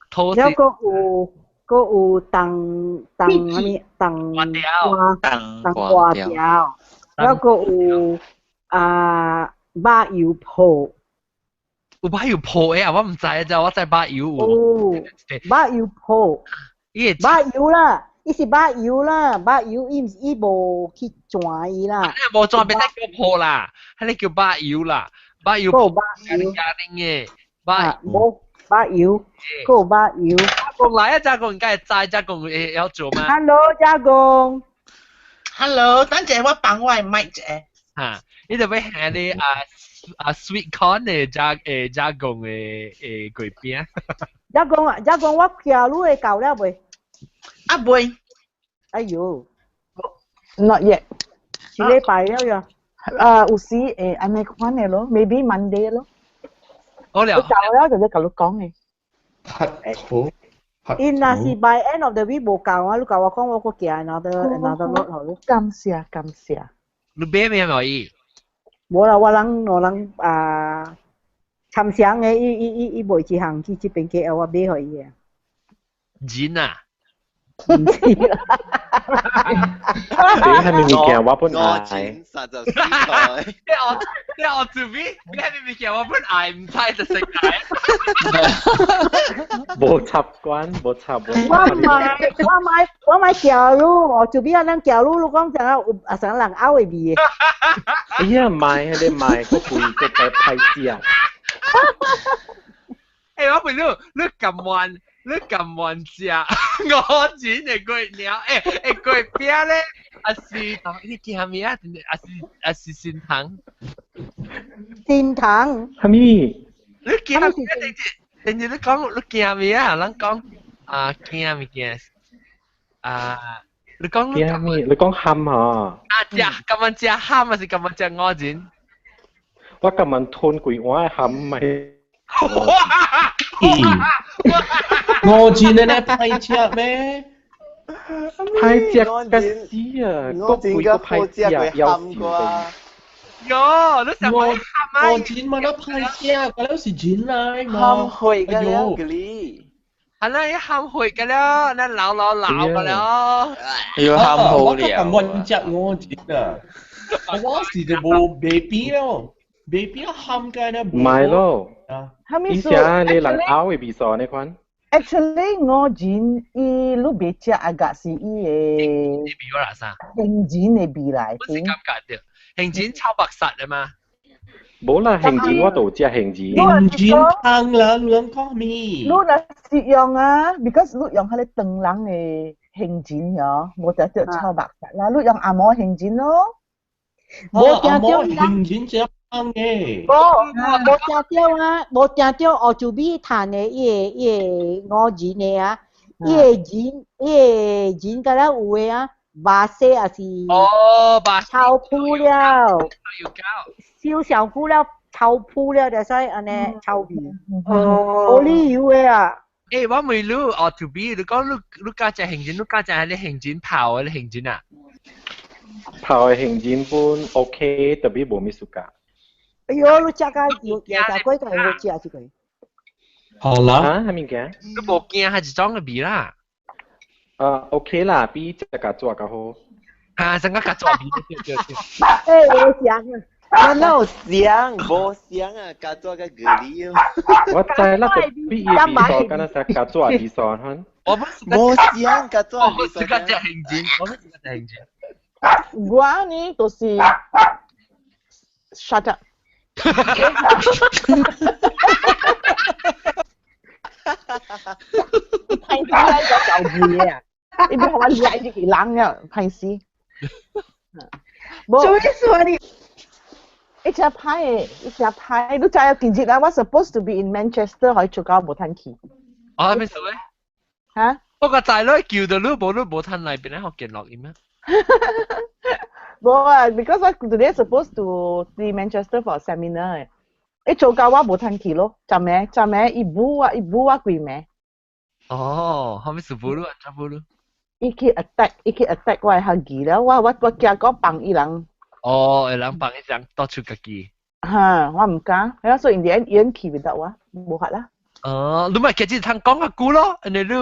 桃。了，閣有閣有冬冬啥物冬瓜冬瓜條，了閣有啊肉油泡。有肉油泡的啊，我毋知啊，我知肉油有。哦，肉油泡，肉油啦，伊是肉油啦，肉油伊毋是伊無去轉伊啦。無轉袂使叫泡啦，彼个叫肉油啦，肉油泡肉油加奶的，肉無肉油，閣有肉油。家公來啊，家公應該會知，家公會曉做嗎？Hello，家公。 Hello，等陣我幫我的麥者。哈，你就欲行你啊啊 sweet corn 的加誒加工的誒粿餅。家公啊，家公，我寄你的到了未？啊未。哎喲，Not yet。一禮拜了呀。啊，有時會按呢款的咯，maybe Monday 咯。好了。到了就咧共你講的。好。伊若是 by end of the week 無夠啊，你共我講我閣寄 another lot 予你。感謝感謝。你買咩無伊？無啦，我人我人啊，參詳的，伊伊伊伊賣一項去這邊 KL，我買予伊的。仁啊！毋是啦。你係咪物件我本愛？ 34塊。你我你我做咩？你係咪物件我本愛毋知就食愛。無習慣，無習慣。我買我買我買餃滷，我做咩啊？咱餃滷你講啥有啊啥人拗的味的？哎呀，買你買個貴個歹歹食。欸，我問你，你甘願你甘願食五仁的粿條？欸欸粿餅咧，還是你叫啥物啊？還是還是新糖？新糖。啥物？你驚咩？等陣等陣你講你驚咩啊？人講啊驚物件啊，你講驚咩？你講餡嗬？啊，食甘願食餡還是甘願食五仁？我甘願吞規碗的餡咪。哇！五仁的咧歹食咩？歹食甲死啊！閣貴閣歹食，夭壽。喲，你想講餡啊？五仁嘛，那歹食，嗰了是仁來嘛。餡血個了，個哩。係啦，一餡血個了，那老老老個了。要餡好了。我甘願食五仁啊！我是就無 baby 咯，baby 餡該呢。唔係咯。啥物以前你人拗的味素呢款？ Actually 我錢伊你袂食啊，個是伊的味我啦啥？杏仁的味來。我是感覺到杏仁臭白實啊嘛。無啦，杏仁我都有食杏仁。杏仁湯啦，你人講咩？你若是用啊，because 你用彼个唐人的杏仁哦，無得著臭目實啦。你用紅毛杏仁咯。無聽到杏仁這香嘅。無無聽到啊，無聽到黑椒米趁的伊个伊个五仁的啊，伊个仁伊个仁敢若有的啊，肉絲也是哦，肉臭麩了，燒上久了，臭麩了就使按呢臭味。哦，無理由的啊！欸，我問你，哦，to be，你講你你加隻杏仁，你加隻係你杏仁泡的杏仁啊？泡的杏仁本 OK，特別無咩 suka。哎喲，你食甲有有食過，會好食這個。好啦。啊，啥物件？你無驚係一種的味啦。啊，OK 啦，比食較紙較好。啊，成個較紙味，對對對。欸，無像啊。我哪有像？無像啊，較紙較咖喱哦。我知啦，就比伊味素，敢若是較紙味素款。我不無像較紙味素。我不是食杏仁，我不是食杏仁。我呢就是 shut up。歹勢來個舊字啊！你別我賴入去人啊，歹勢。做咩事你？一隻歹的，一隻歹。你知影近日啊，我 supposed to be in Manchester，可以做到無趁去。哦，咩事咧？嚇？我個仔女叫到你無你無趁來邊咧學見落去咩？無啊，because 我 today supposed to be Manchester for a seminar。一做到我無趁去咯，昨暝昨暝伊舞我，伊舞我規暝。哦，後尾是補你，怎補你？伊去 attack，伊去 attack 我的學技了，我我我驚講放伊人。哦，會人放伊人到處家己。哈，我毋敢，係啊，所以因哋演去袂得我，無法啦。哦，你咪其實通講個句咯，因為你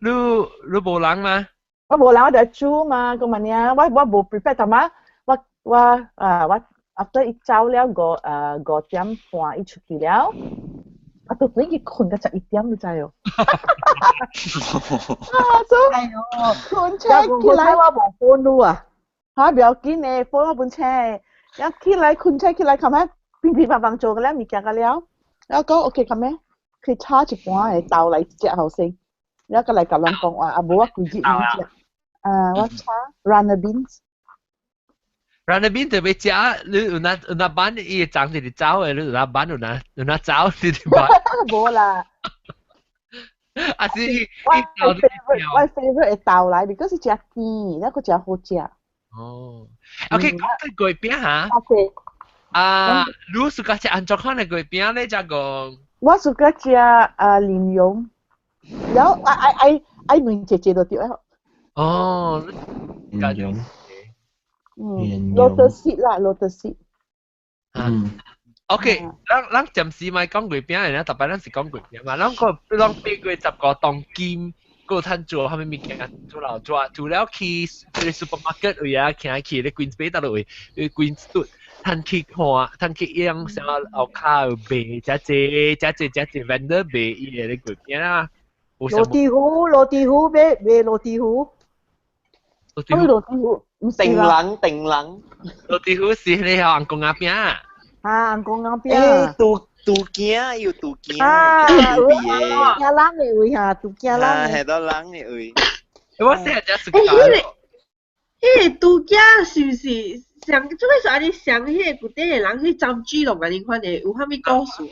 你你無人嘛。我無人，我就煮嘛，個問啊，我我無 prepare，同埋我我啊我 after 伊走了五啊5點半，伊出去了，我都等去睏到11點，你知哦。啊，所以睏醒起來我無 phone 你啊。嚇，不要緊的，phone 我本車，一起來睏醒起來，琴日乒乒乓乓做個了物件個了，然後講 OK，琴日去炒一盤的豆來食好先，然後過來共人講話，啊無我規日唔食，啊我炒 runner beans。 runner bean 特別食，你有哪有哪班伊會長直直走的，你有哪班有哪有哪走直直班。無啦。啊是伊我 favorite 我 favorite 會豆來，because 是食甜，那個食好食。哦，OK，講到月餅嚇。 OK。啊，你 suka 食按怎款的月餅咧？這個。我 suka 食啊蓮蓉，然後愛愛愛愛問姐姐就對了。哦，蓮蓉。嗯，lotus seed 啦，lotus seed。嗯。OK，咱咱暫時咪講月餅嘅，特別咱是講月餅嘛，咱個咱8月10個當今個趁做啥物物件，做了做做了去這個 supermarket 位啊，行去咧 Queensway 搭落位，Queen Street，趁去看，趁去用啥後跤有賣，遮濟遮濟遮濟 vendor 賣伊個咧月餅啊。羅蒂糊，羅蒂糊，賣賣羅蒂糊。羅蒂糊，羅蒂糊，定冷定冷。羅蒂糊是你紅公仔餅啊？啊，紅公仔餅。欸，肚肚囝有肚囝。啊，有肚囝人的位哈，肚囝人。啊，係到人的位。我細漢食。欸，彼个彼个肚囝是毋是上？做咩說按呢上？彼个古底的人去針水龍按呢款的，有啥物故事？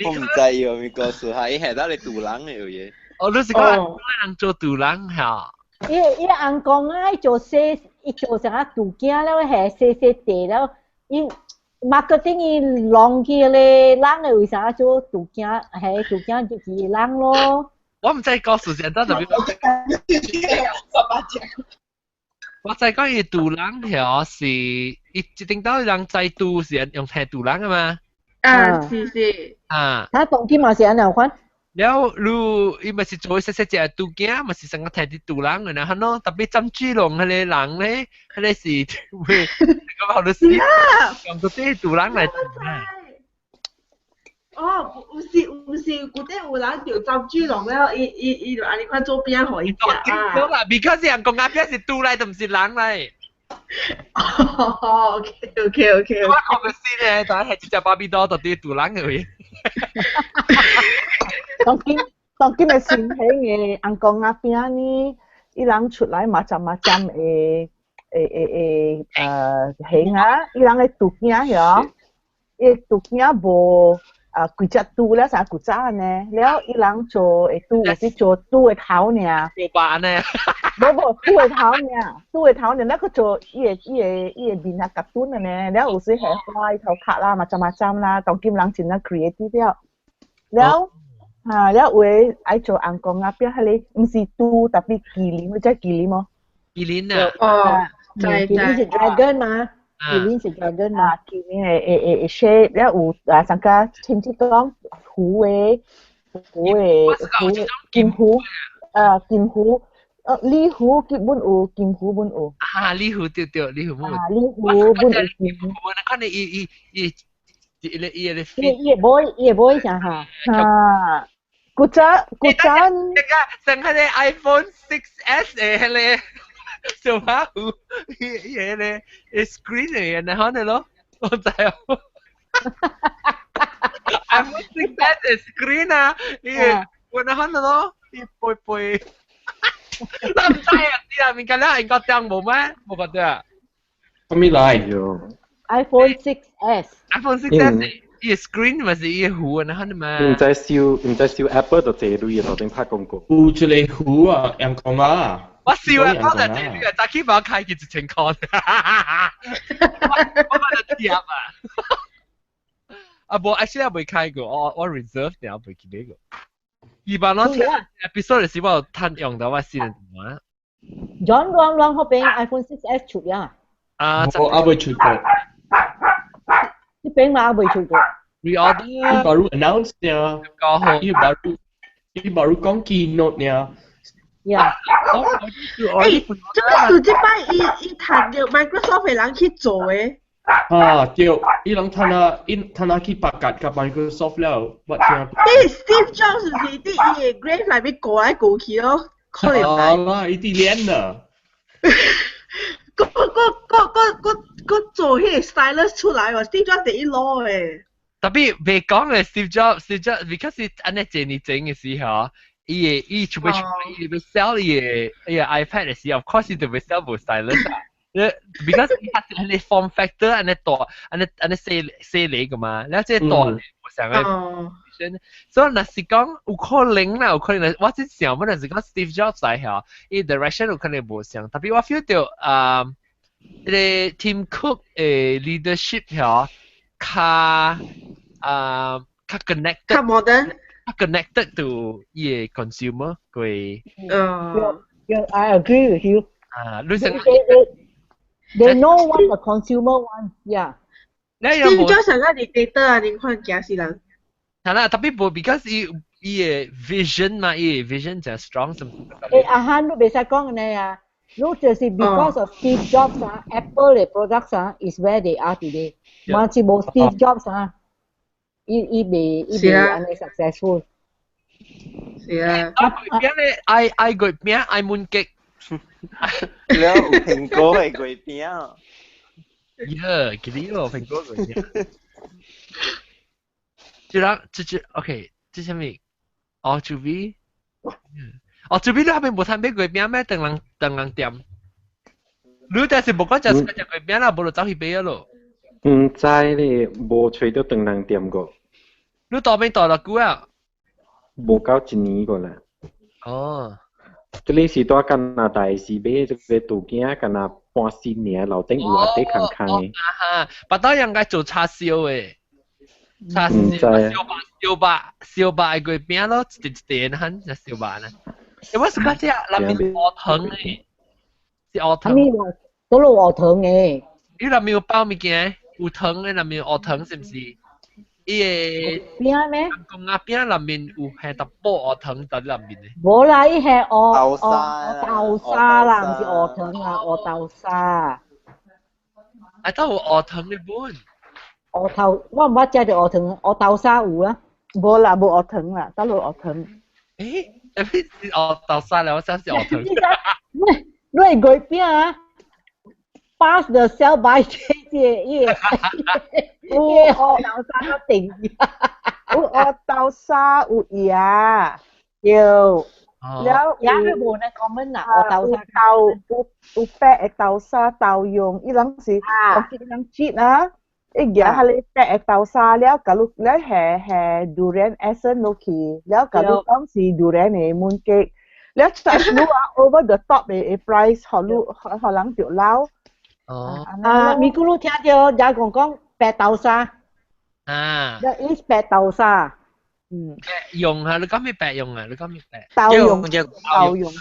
我毋知有啥物故事，哈，伊係到咧肚人的有嘢。哦，你是講人做肚人哈？伊伊翁公啊，伊做細，伊做啥肚囝了，下細細地了，伊 marketing 伊弄去咧，人的為啥做肚囝？係肚囝就是人咯。我毋知故事是按怎特別。我知講伊肚人條是，伊一定到人知肚是用聽肚人啊嘛。啊，是是。啊。他當今嘛是按怎款？了，你伊咪是做細細隻肚囝，咪是成個提啲肚人嘅，然後喏，特別針豬籠彼個人咧，彼個是會，咁好多時用嗰啲肚人來。哦，有是有是，古底有人著針豬籠了，伊伊伊就按呢款做餅予伊食啊。對啦，because 人講阿餅是豬來，就毋是人來。哦，OK。我看個先咧，但係一隻芭比多到底豬人嘅。當今當今嘅新興嘅尪公仔餅呢，伊人出來嘛浸嘛浸會會會會型啊，伊人嘅肚囝曉，伊肚囝無啊規隻豬了啥古早呢，了伊人做會豬有時做豬的頭爾，做白呢？無無豬的頭爾，豬的頭爾，了閣做伊的伊的伊的面啊夾頓的呢，了有時係花伊頭殼啦，嘛浸嘛浸啦，當今人真正 creative 了，了。啊，了有的愛做尪公仔餅，彼个毋是豬，特別麒麟，你知麒麟無？麒麟啊！哦，知麒麟是 dragon 嘛？麒麟是 dragon 嘛？麒麟的的的的 shape，了有啊，上加親戚講虎的，虎的虎金虎，啊金虎，鯉魚基本有，金虎本有。啊，鯉魚對對，鯉魚本有。啊，鯉魚本有金虎。我看你伊伊伊伊伊伊個伊會買伊會買啥哈？啊。古早古早，那個上個 iPhone 6s 的彼个小馬虎，伊伊个 screen 的，然後呢咯，我知哦。iPhone 6s 的 screen 啊，伊個我然後呢咯，伊背背，我毋知啊，你啊，物件了應該當無咩？無覺得？啥物來？iPhone 6s。 iPhone 6s。伊 screen 咪是伊糊啊，你嘛？毋知燒，毋知燒 Apple 就借鐳頭頂拍廣告。有一個糊啊，陽光啊。我燒 Apple 就借鐳啊，早起把我開佢1000塊。我把它貼啊。啊，無，actually 我未開過，我我 reserve 了未去買過。二百攞 episode 時我有趁用到我私人電話。 John 啷啷嗰邊 iPhone 6s 出呀？啊，我還未出過。呢邊嘛未出過。 Reorder。伊baru announce 呢，伊 baru 伊 baru 講 keynote 呢。 Yeah。欸，這個是這擺伊伊趁著 Microsoft 的人去做的。啊對，伊人趁啊，伊趁啊去白格佮 Microsoft 了，我聽。啲 Steve Jobs 是佇伊的 grave 內面過來過去咯，可能。啊啦，伊佇練啊。閣閣閣閣閣閣做彼個 stylus 出來喎，Steve Jobs 第一攞的。特別袂講嘅 Steve Jobs，Steve Jobs，because 是按呢幾年前嘅時候，伊會伊出欲出伊欲 sell 伊个伊个 iPad 嘅時候，of course 伊就欲 sell 無 stylus 啊。because 伊係按呢 form factor 按呢大，按呢按呢細細粒個嘛，了這大無相个。所以若是講有可能啦，有可能我只想，本來是講 Steve Jobs 來嚇，伊 direction 有可能無相，特別我 feel 到啊，彼个 Tim Cook 的 leadership 嚇，較啊較 connected，較 modern，較 connected to 伊个 consumer 佢。嗯。 Yeah, I agree with you. 啊，你成 They know what the consumer wants, yeah. Steve Jobs 上個 dictator 啊，你看驚死人。係啦，特別無，because 伊伊个 vision 嘛，伊个 vision 真 strong 什。欸，阿漢你袂使講按呢啊，你就是 because of Steve Jobs 啊，Apple 的 products 啊，is where they are today。嘛是無 Steve Jobs 啊，伊伊袂伊袂按呢 successful。是啊。啊，月餅咧，愛愛月餅，愛悶極。了有蘋果的月餅。耶，記得咯，蘋果月餅。這人這這 OK，這啥物？哦，豬尾。哦，豬尾你那邊無通買月餅咩？當人當人店。你但是無講食食月餅啦，無就走去買咯。毋知咧，無揣著唐人店過。你當邊待偌久啊？無夠一年過啦。哦。這裡是蹛加拿大時買這个杜囝，敢若半新年樓頂有阿底空空的。啊哈，腹肚應該做叉燒的。叉燒燒肉燒肉燒肉的月餅咯，一一塊漢就燒肉呢。欸，我是講這內面烏糖的，是烏糖。啥物話？倒落烏糖的。伊內面有包物件，有糖的內面有烏糖是毋是？伊个餅咩？公仔餅內面有下淡薄烏糖佇內面的。無啦，伊係烏豆沙豆沙啦，毋是烏糖啦，烏豆沙。啊，都有烏糖的本。烏頭，我毋捌食著烏糖，烏豆沙有啊。無啦，無學糖啦，得落學糖。誒，學豆沙咧，我想是學糖。你你月餅啊？Pass the sell by date 這伊個伊個學豆沙都定。有學豆沙有椰，有。了椰佢無呢 common 啦，學豆沙豆有有白的豆沙豆蓉，伊人是我見人切啊。伊舉下你白的豆沙了，假如了下下 durian essence 落去，了假如講是 durian 的 mooncake，了 charge 你啊 over the top 的 price，予你予人著老。哦。啊，咪咕嚕聽到也講講白豆沙。啊。一是白豆沙。嗯。白蓉啊！你講咩白蓉啊？你講咩白？豆蓉。豆蓉。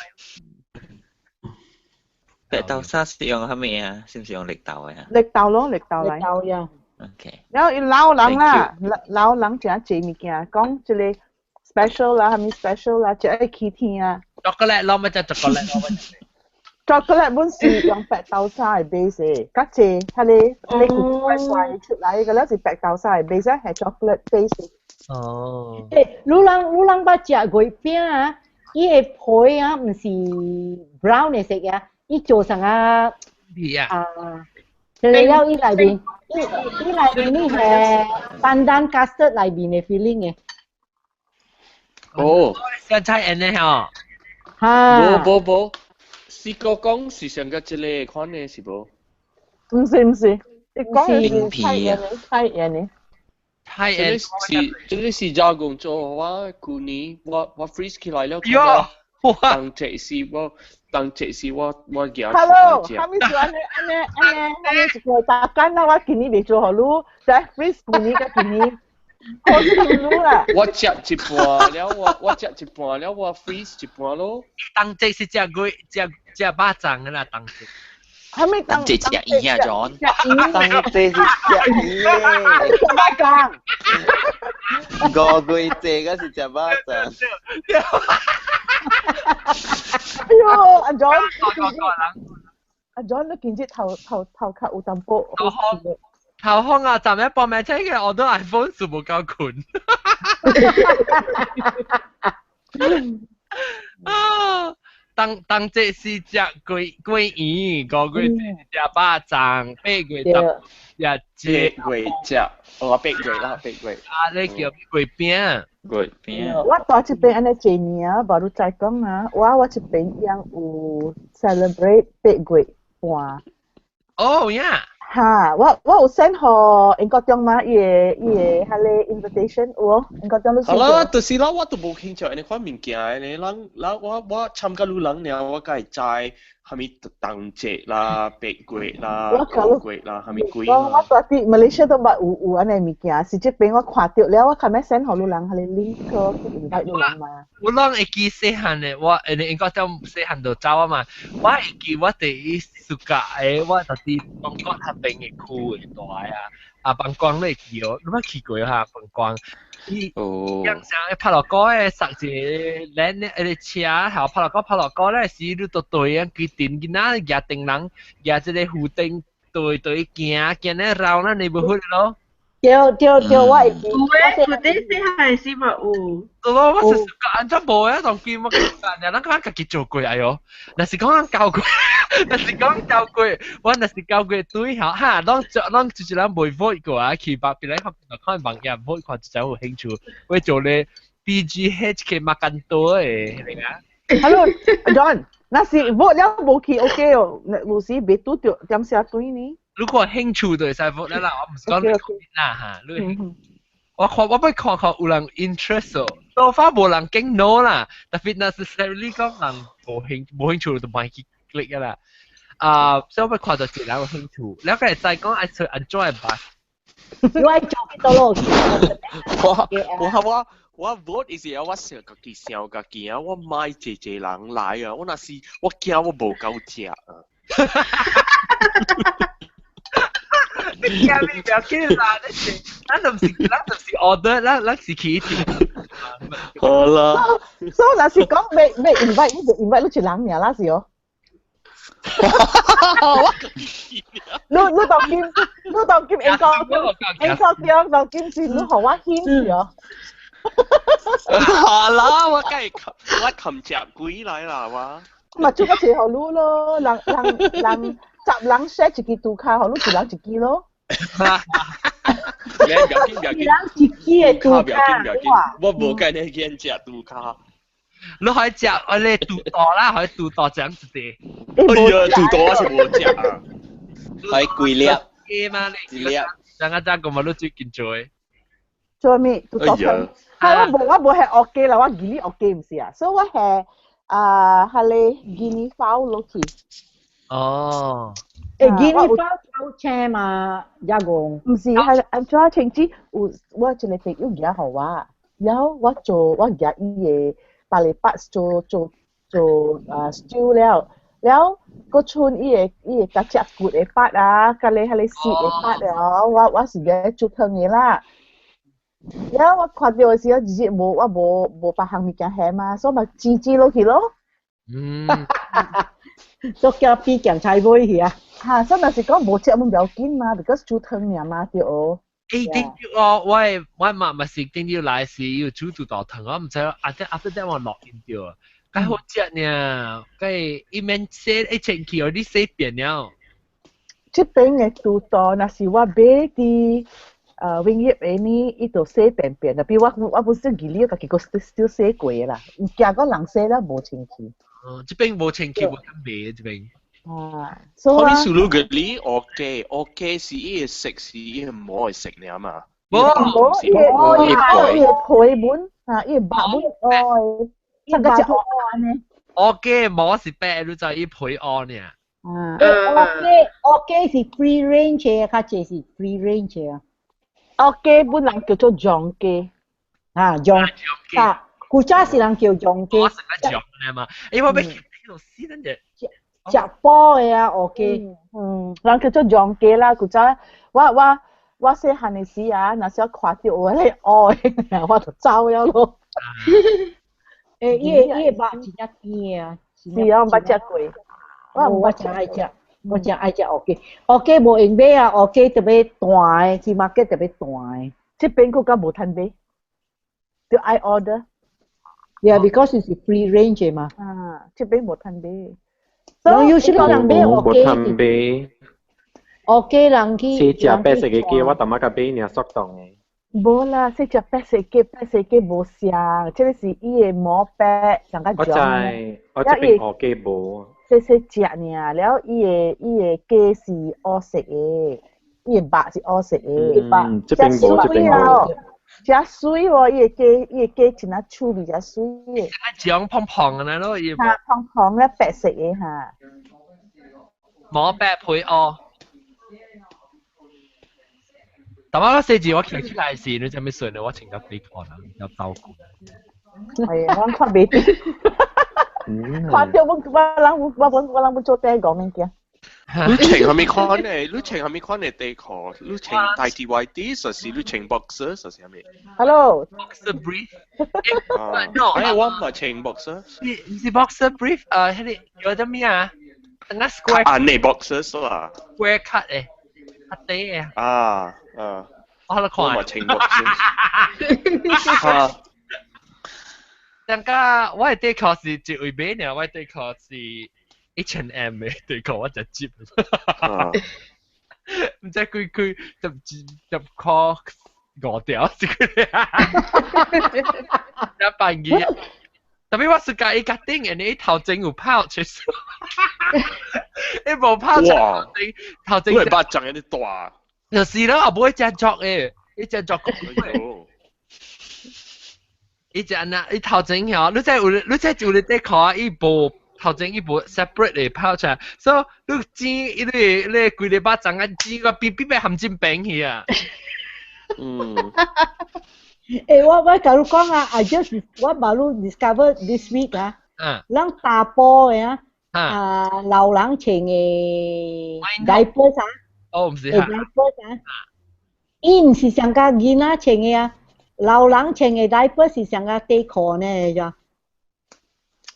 白豆沙是用啥物啊？是毋是用綠豆的啊？綠豆咯，綠豆來。綠豆呀。 OK。然後伊老人啦，老人誠濟物件，講這個 special 啦，啥物 special 啦，就愛去聽啊。巧克力攞乜隻巧克力攞乜？巧克力本是用白豆沙的 base 的，較濟，彼個彼個怪怪出來個了是白豆沙的 base，係 chocolate base。哦。欸，你人你人捌食月餅啊？伊的皮啊，毋是 brown 的色啊，伊做啥啊？皮啊。啊。就是了，伊內面，伊伊內面你係 pandan custard 內面的 filling 的。哦。想菜按呢吼。哈。無無無，是個講是上個這個款的是無？毋是毋是，伊講的是菜葉的菜葉的。菜葉。這個是這個是加工做，我舊年我我 freeze 起來了。喲。當這是我。當這是我我舉 Hello，哈咪是按呢按呢按呢按呢一個大間啦，我今年未做予你，再 freeze 舊年佮今年，好死你啦！我食一半了，我我食一半了，我 freeze 一半咯。當這是食月食食肉粽的啦，當這。哈咪當這食魚啊，John。當這是食魚食肉粽。五月這個是食肉粽。哎喲，阿 John，阿 John 你今日頭頭頭殼有淡薄。頭風頭風啊！昨日報名聽嘅我都 iPhone 數無夠困。啊！當當這是食桂桂圓，五月食肉粽，八月十食八月食，哦八月啦八月。啊！你叫月餅。月餅。我蹛這邊按呢濟年啊，無你知講啊，我我這邊樣有 celebrate 八月半。哦呀！哈，我我有 send 予英國中嘛，伊個伊個彼個 invitation 有哦，英國中你。好啦，就是啦，我都無興趣按呢款物件的咧，人人我我參加女人爾，我才會知啥物冬節啦、八月啦、五月啦，啥物鬼。我我蹛佇馬來西亞都捌有有按呢物件，是這邊我看著了，我較欲 send 予女人彼個 link 去 invite 女人嘛。我攏會記細漢的，我因為英國中細漢就走啊嘛，我會記我第一暑假的，我就佇中國那邊的區的大啊，啊放光你會記哦，你捌去過哈放光？伊樣像拍落歌的，塞一個咱的個車，後拍落歌拍落歌咧，是你都對啊，規陣囡仔舉燈籠，舉這個魚燈對對行，行咧繞咱 neighborhood 咯。對對對，我會記。有誒，舊底細漢時嘛有。咯，我是按怎無啊？當今我感覺，咱咱家己做過哎喲。若是講咱教過，若是講教過，我若是教過對吼，哈，攏攏就是咱未 vote 過啊，去別別來看看網頁 vote 看就有興趣，我做咧 BGHK makan 多的，那個。 Hello John，若是 vote 了無去 OK 哦，有時袂拄著點寫對呢。如果興趣就會使 vote 啦，我毋是講你啦哈，你。我看我欲看看有人 interest 哦，多發無人講 no 啦，特別若是 necessarily 講人無興無興趣就莫去 click 啦。啊，所以我欲看到一個人有興趣，了解知講愛揣按怎的辦。你愛做幾多咯？我我我我 vote 時我想家己想家己啊，我莫濟濟人來啊，我若是我驚我無夠食啊。你驚你不要緊啦，你是咱就是咱就是 order，咱咱是去一好啦。所以若是講欲欲 invite，你就 invite 你一人爾啦是哦。你你當今你當今英國英國中當今是你予我興是哦。係啦，我梗係我擒隻鬼來啦，我。嘛做個一予你咯，人人人十人 share 一支拄跤，予你一人一支咯。你不要緊，不要緊，一人一支的拄跤，拄跤不要緊，我無計你見食拄跤。你可以食我你肚大啦，可以肚大這樣子的。哎呀，肚大我是無食啊。係幾粒？雞嘛，你一粒。上個站個嘛，你最近做的。做咩？拄大湯。係我無係學雞啦，我記你學雞毋是啊，所以我係啊，係咧 guinea fowl 落去。哦。誒，guinea fowl 頭青嘛，一個。毋是，係按怎清子有我一個朋友寄予我，然後我做我寄伊的百里八做做做啊 stew 了，了閣剩伊的伊的甲食骨的 part 啊，佮咧彼個絲的 part 了，我我是欲煮湯的啦。了我看著的時候，日日無我無無別項物件下嘛，所以嘛煮煮落去咯。嗯。都叫比鹹菜尾去啊！嚇，所以若是講無食毋要緊嘛，because 煮湯爾嘛對哦。誒，頂住我我我媽咪是頂住來時要煮煮大湯，我毋知啊，啲 after that 我落因掉，較好食呢，佮伊免洗一清氣，你洗變了。這邊的拄刀，若是我買佇永業的呢，伊就洗便便，特別我我本身記得家己閣 still 洗過的啦，有驚講人洗了無清氣。哦，這邊無清氣無得賣這邊。啊，所以數路嘅你 OK OK 是伊會食是伊會唔愛食爾嘛？無無，伊會伊會皮本啊，伊會肉本愛，上個食烏呢。 OK 毛是白，你知伊皮烏呢？啊，OK OK 是 free range 的，較濟是 free range 啊。 OK 本人叫做藏雞，啊藏啊，古早是人叫藏雞。我食得藏的嘛，因為我欲去到死咱隻。食飽的啊，OK。嗯，人叫做藏雞啦，古早我我我細漢的時啊，若是我看著有彼個烏的，我就走了咯。欸，伊的伊的肉真正甜啊！是啊，我毋捌食過。我我誠愛食，我誠愛食烏雞。烏雞無閒買啊，烏雞著欲大的，去 market 著欲大的。這邊閣較無趁買，著愛 order。 Yeah, because it's free range 嘛。啊，這邊無趁買。人有時人買烏雞。無趁買。烏雞人去。是食白色的雞，我淡仔較買爾速凍的。無啦，是食白色雞，白色雞無相，這個是伊的毛白，上較我知，我這邊烏雞無。細細隻爾，了伊的伊的雞是烏色的，伊的肉是烏色的，嗯，這邊無，這邊無。誠媠喎，伊的雞，伊的雞真啊趣味，誠媠的。啊，醬胖胖的咯，伊。哈，胖胖咧，白色的哈。毛白皮烏。但我細字我騎出來時，你知咩算咧？我穿個底褲啦，有走過。係啊，我看袂到。看著我我人我我我人要做底講物件。你穿啥物款的？你穿啥物款的底褲？你穿 tighty whitey，還是你穿 boxer，還是啥物？Hello。 Boxer brief。 No，哎，我嘛穿 boxer。是是 boxer brief，彼個叫做咩啊？那 square。啊，你 boxer 啦。 Square cut 的，較短的。啊啊。我咧看。我嘛穿 boxer。哈。等下我的底褲是一位買爾，我的底褲是 H&M 的底褲，我就接。毋知幾幾十十箍五條，一個一百二。特別我是佮伊較頂，因為頭前有 pouch，伊無 pouch 頭前頭前。你肉長得大。就是咯，後尾只作的，伊只作講。伊只按那，伊頭前曉，你知有你知有咧底褲伊無頭前伊無 separate 的 pouch 啊，所以你剪伊咧咧規个肉長啊剪個邊邊欲含進邊去啊。嗯。欸，我我共你講啊，I just 我嘛汝 discover this week 啊，咱查埔的啊，啊老人穿的 diapers 啊，哦，毋是哈，diapers 啊，伊毋是上佮囡仔穿的啊，老人穿的 diaper 是上佮底褲呢，咋？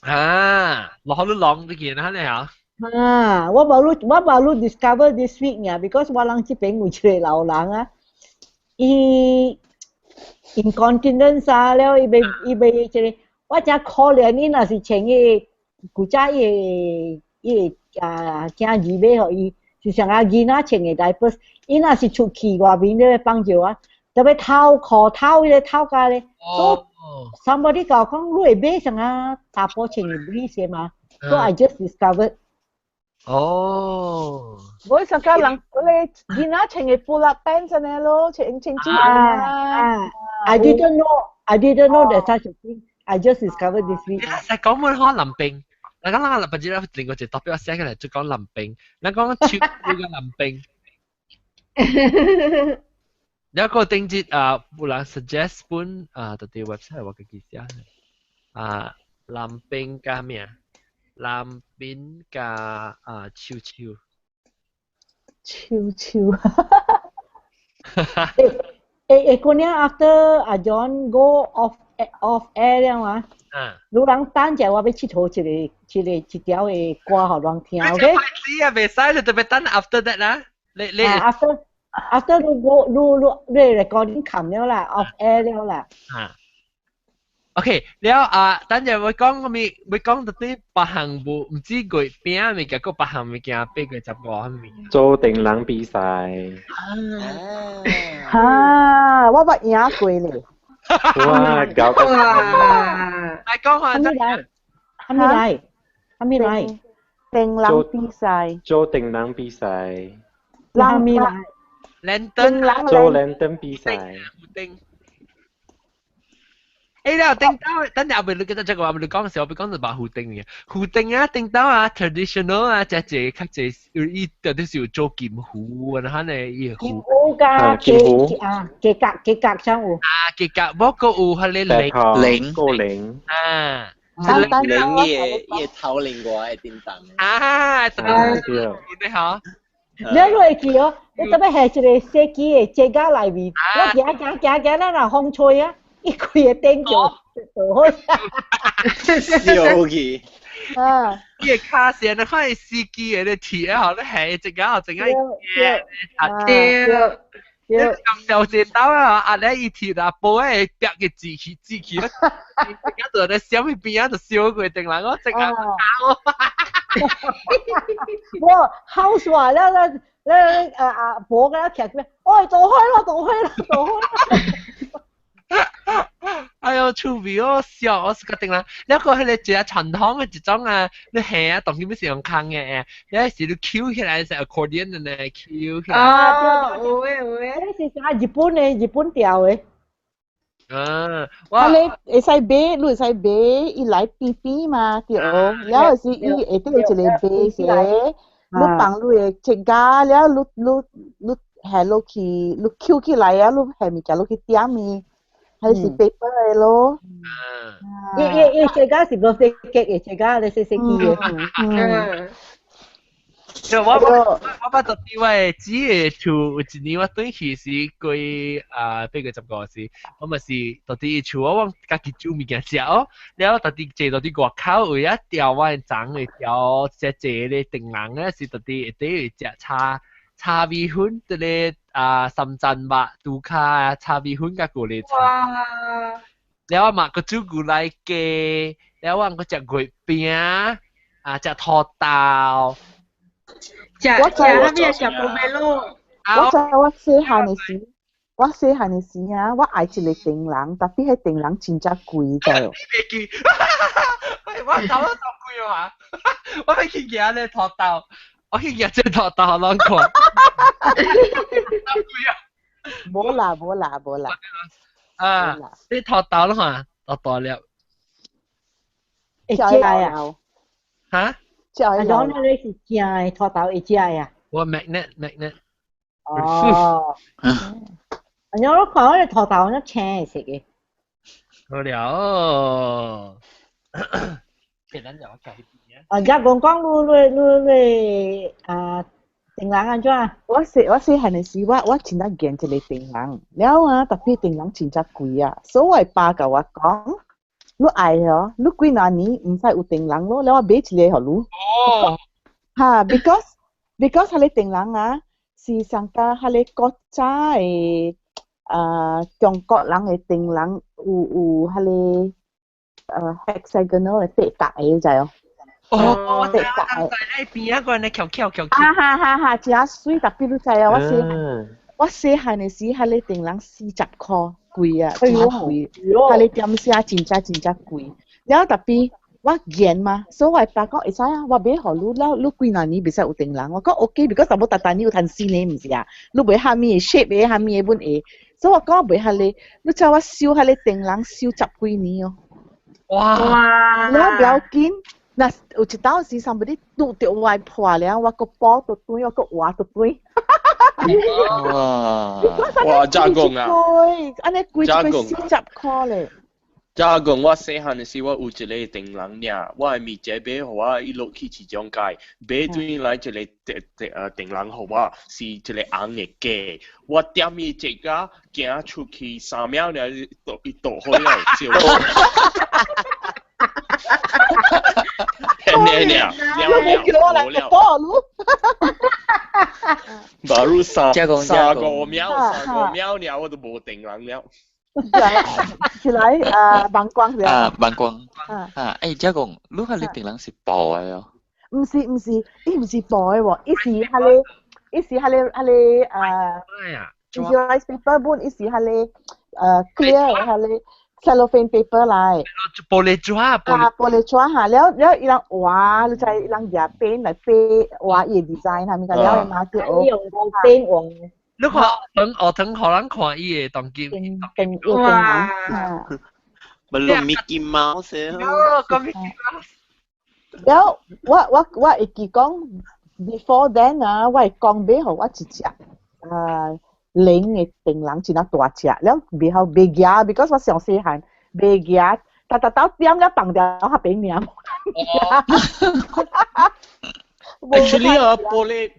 啊，落你浪你見啊你啊？啊，我無汝我無汝 discover this week 爾，because 我人這邊有一個老人啊，伊。incontinence 啊了，伊欲伊欲這个，我誠可憐伊若是穿伊古早伊伊啊囝兒買予伊，就像啊囡仔穿的 diapers，伊若是出去外面咧放尿啊，特別頭褲頭彼個頭家咧，so somebody 共我講你會買啥啊查埔穿的 brief 嘛，so I just discovered。哦，我上家人嗰個囡仔穿嘅 pull up pants 呢咯，穿穿住啊，I didn't know, I didn't know there's such a thing. I just discovered this week. 你實講滿可林冰，你講咱不知啦，另外一個特別寫起來就講林冰，咱講超個林冰。有一個定節啊，有人 suggest 本啊，特啲 website 我記寫啊，林冰加咩啊？林冰加啊，秋秋。秋秋。誒誒，姑娘，after 阿 John go off air 了啊，有人等者我欲𨑨迌一個一個一條的歌予人聽，OK？知啊，袂使你特別等 after that 啦，你你 after 你 go 你你你 recording 冚了啦，off air 了啦。啊。OK，了啊，等陣會講咩？會講到啲別項無，毋止月餅物件，閣別項物件8月15啥物？做燈籠比賽。哈，我捌贏過咧。哇，搞到！來講下啥物來？啥物來？啥物來？燈籠比賽。做燈籠比賽。啥物來？ Lantern 做 lantern 比賽。燈。誒，了頂到，等陣後尾你記得這個話，你講時候，我講就把胡丁嘅，胡丁啊，頂到啊，traditional 啊，只只較濟，伊到底是有做金壺啊，哈呢，伊金壺加金啊，雞格雞格像有。啊，雞格，無個有彼个鈴鈴個鈴啊，鈴伊個伊個頭另外的叮當。啊，對，你好。你你會記哦？你特別係一個細機的這個內面，我行行行行，咱若風吹啊。伊規个燈就就開，燒去。啊！伊個卡線，你看伊司機的咧鐵啊，咧係一個一個啊對對，咁小剪刀啊，啊咧伊鐵啊，波的壁個字去字去，一個就咧閃去邊啊，就燒過頂人，我即刻打我。我好耍了，那那啊阿婆佮徛邊，喂，走開咯，走開咯，走開。哎喲，趣味哦，笑，我是決定啦。你個彼個一個傳統的一種啊，你下啊，當今欲是用空的，你是你抾起來是 accordion 的呢，抾起來。啊，有的有的。彼是啥日本的日本調的。啊，啊，你會使買，你會使買，伊來變變嘛，對。了後是伊下底有一個買者，你放你的指甲了，你你你下落去，你抾起來啊，你下物件落去點伊。還是 paper 的咯。伊伊伊這個是 birthday cake 的，這個你細細記的。嗯。我我我捌到啲我的姊的厝，有一年我轉去是過啊8月15時，我嘛是到佇厝，我往家己煮物件食哦，了到佇坐到佇外口位啊，吊我的鬃會吊只坐咧燈籠咧，是到佇下底會食炒炒米粉，佇咧啊三層肉豬跤啊炒米粉佮牛肋腸。了我嘛閣煮牛奶雞，了我閣食月餅，啊食土豆。食食啥物食 pomelo。我知我細漢的時，我細漢的時啊，我愛一個燈籠，tapi 彼燈籠真正貴知無？袂記，我頭都頭貴啊！我欲去舉咧土豆，我去舉這土豆予人看。無啦無啦無啦。啊！你土豆你看，大大粒。會食啊？哈？阿講你是食的土豆會食的啊？我 magnet magnet。哦。我看我個土豆那青色的。好了。簡單講，啊，而家講講你你你啊，燈籠按怎？我細我細漢的時，我我真正見一個燈籠，了啊，tapi 燈籠真正貴啊，所以我爸共我講，你愛哦，你幾若年毋使有燈籠咯，了我買一個予你。哦。哈，because 彼個燈籠啊，是上加彼個古早的中國人的燈籠有彼个hexagonal 的八角的，你知哦？哦，八角的。在邊啊個人翹翹翹。啊哈哈哈！真媠，特別你知啊，我細漢的時，彼个燈籠40箍貴啊，真貴。彼个點寫真正真正貴。了特別我見嘛，所以我爸講會使啊，我買予你，了你幾若年袂使有燈籠。我講 OK，because 淡薄逐逐年有趁新的，毋是啊？你買蝦米的 shape 的，蝦米的本會。所以我講買彼个，你知我收彼個燈籠收十幾年哦。哇！了不要緊，若有一道時 somebody 拄著我破了，我閣補倒轉，我閣換倒轉。哇！哇！加工啊！按呢貴一個40箍咧。加工，我細漢的時，我有一個燈籠爾，我的咪姐買予我，伊落去市場街買轉來一個燈籠予我，是一個紅的雞。我點伊一個行出去3秒爾，伊倒開了，笑。你爾，你冇叫我來補嚕。馬路三五秒，3、5秒爾，我都無燈籠了。起來啊，曝光是啊，曝光啊，欸，這講，你彼个燈籠是布的哦？毋是毋是，伊毋是布的喎，伊是彼个，伊是彼个伊是 rice paper 本，伊是彼個clear 彼个 cellophane paper 來。玻璃紙啊，玻璃紙哈，了了伊人畫，你知伊人舉 paint 來畫畫伊 design 哈，物件了伊嘛就用 paint 畫。你看，學堂予人看伊的當今，燈哇！咪錄 Mickey Mouse 哦，個 Mickey Mouse。了我會記講，before then 啊，我會講買予我一隻零的燈籠真啊大隻，了袂曉袂舉，because 我上細漢袂舉，逐逐斗點了放掉較平爾。 Actually 啊，玻璃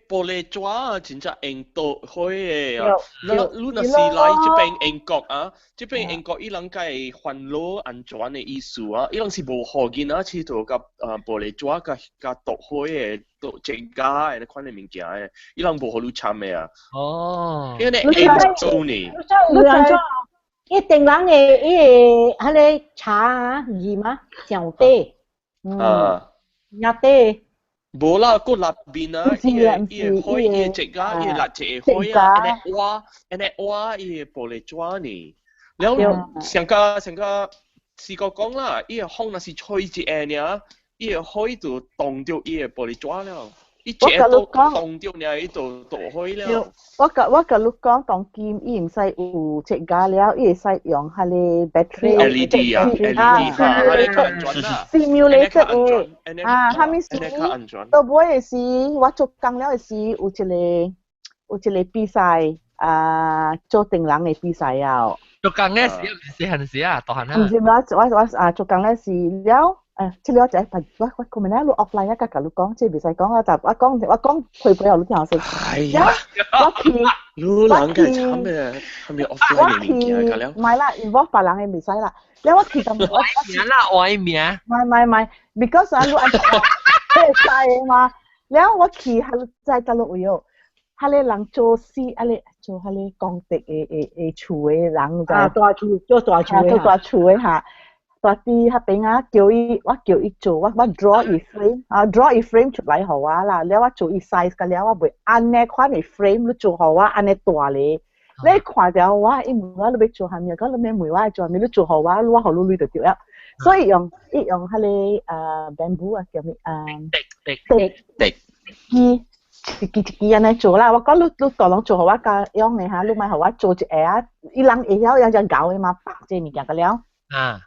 紙啊，真正用倒開的啊。你若是來這邊英國啊，這邊英國伊人該環保安全的意思啊，伊人是無予囡仔𨑨迌佮玻璃紙佮佮倒開的，倒增加的那款的物件的，伊人無予你參的啊。哦。因為你做呢？你知？伊燈籠的伊個彼个茶啊，鹽啊，上底。啊。也底。無啦，閣內面啊，伊個火，伊個質啊，伊個蠟燭的火啊，按呢挖，按呢挖伊個玻璃紙呢。了，上個上個試過講啦，伊個風若是吹一下爾，伊個火就凍著伊個玻璃紙了。伊一下都凍著爾，伊就倒火了。我共你講，當今伊毋使有切膠了，伊會使用彼个 battery。 LED 啊，LED 哈，彼个較安全啦。 simulated 的啊，啥物事？到尾的時，我做工了的時，有一個比賽啊，做燈籠的比賽啊。做工的時，毋是細漢時啊，大漢啊。毋是，我啊做工的時了。這了就我可能你 offline 一甲你講，這袂使講啊！就我講配配予你聽先。哎呀，我去，你人個慘嘅，係咪 offline 嘅物件個了？唔係啦，involve 別人嘅袂使啦。了我去咁我名啦，我名。唔係唔係唔係，because 啊，你按會使嘛。了我去係在佗落位哦，彼个人做事，彼个做彼个工地的的的厝的人啊，大厝做大厝做大厝的哈。大佇彼邊啊，叫伊，我叫伊做，我 draw 伊 frame，啊 draw 伊 frame 出來予我啦，了我做伊 size 個了，我袂按呢款的 frame 你做予我按呢大咧，你看著我，伊問我你欲做啥物，講你免問我做啥物，你做予我，我予你鐳就對了。所以用伊用彼个bamboo 啊，叫咩啊？竹竹枝一支一支按呢做啦。我講你大攏做予我較用的哈，你莫予我做一下啊，伊人會曉樣樣𠢕的嘛，綁這物件個了。啊。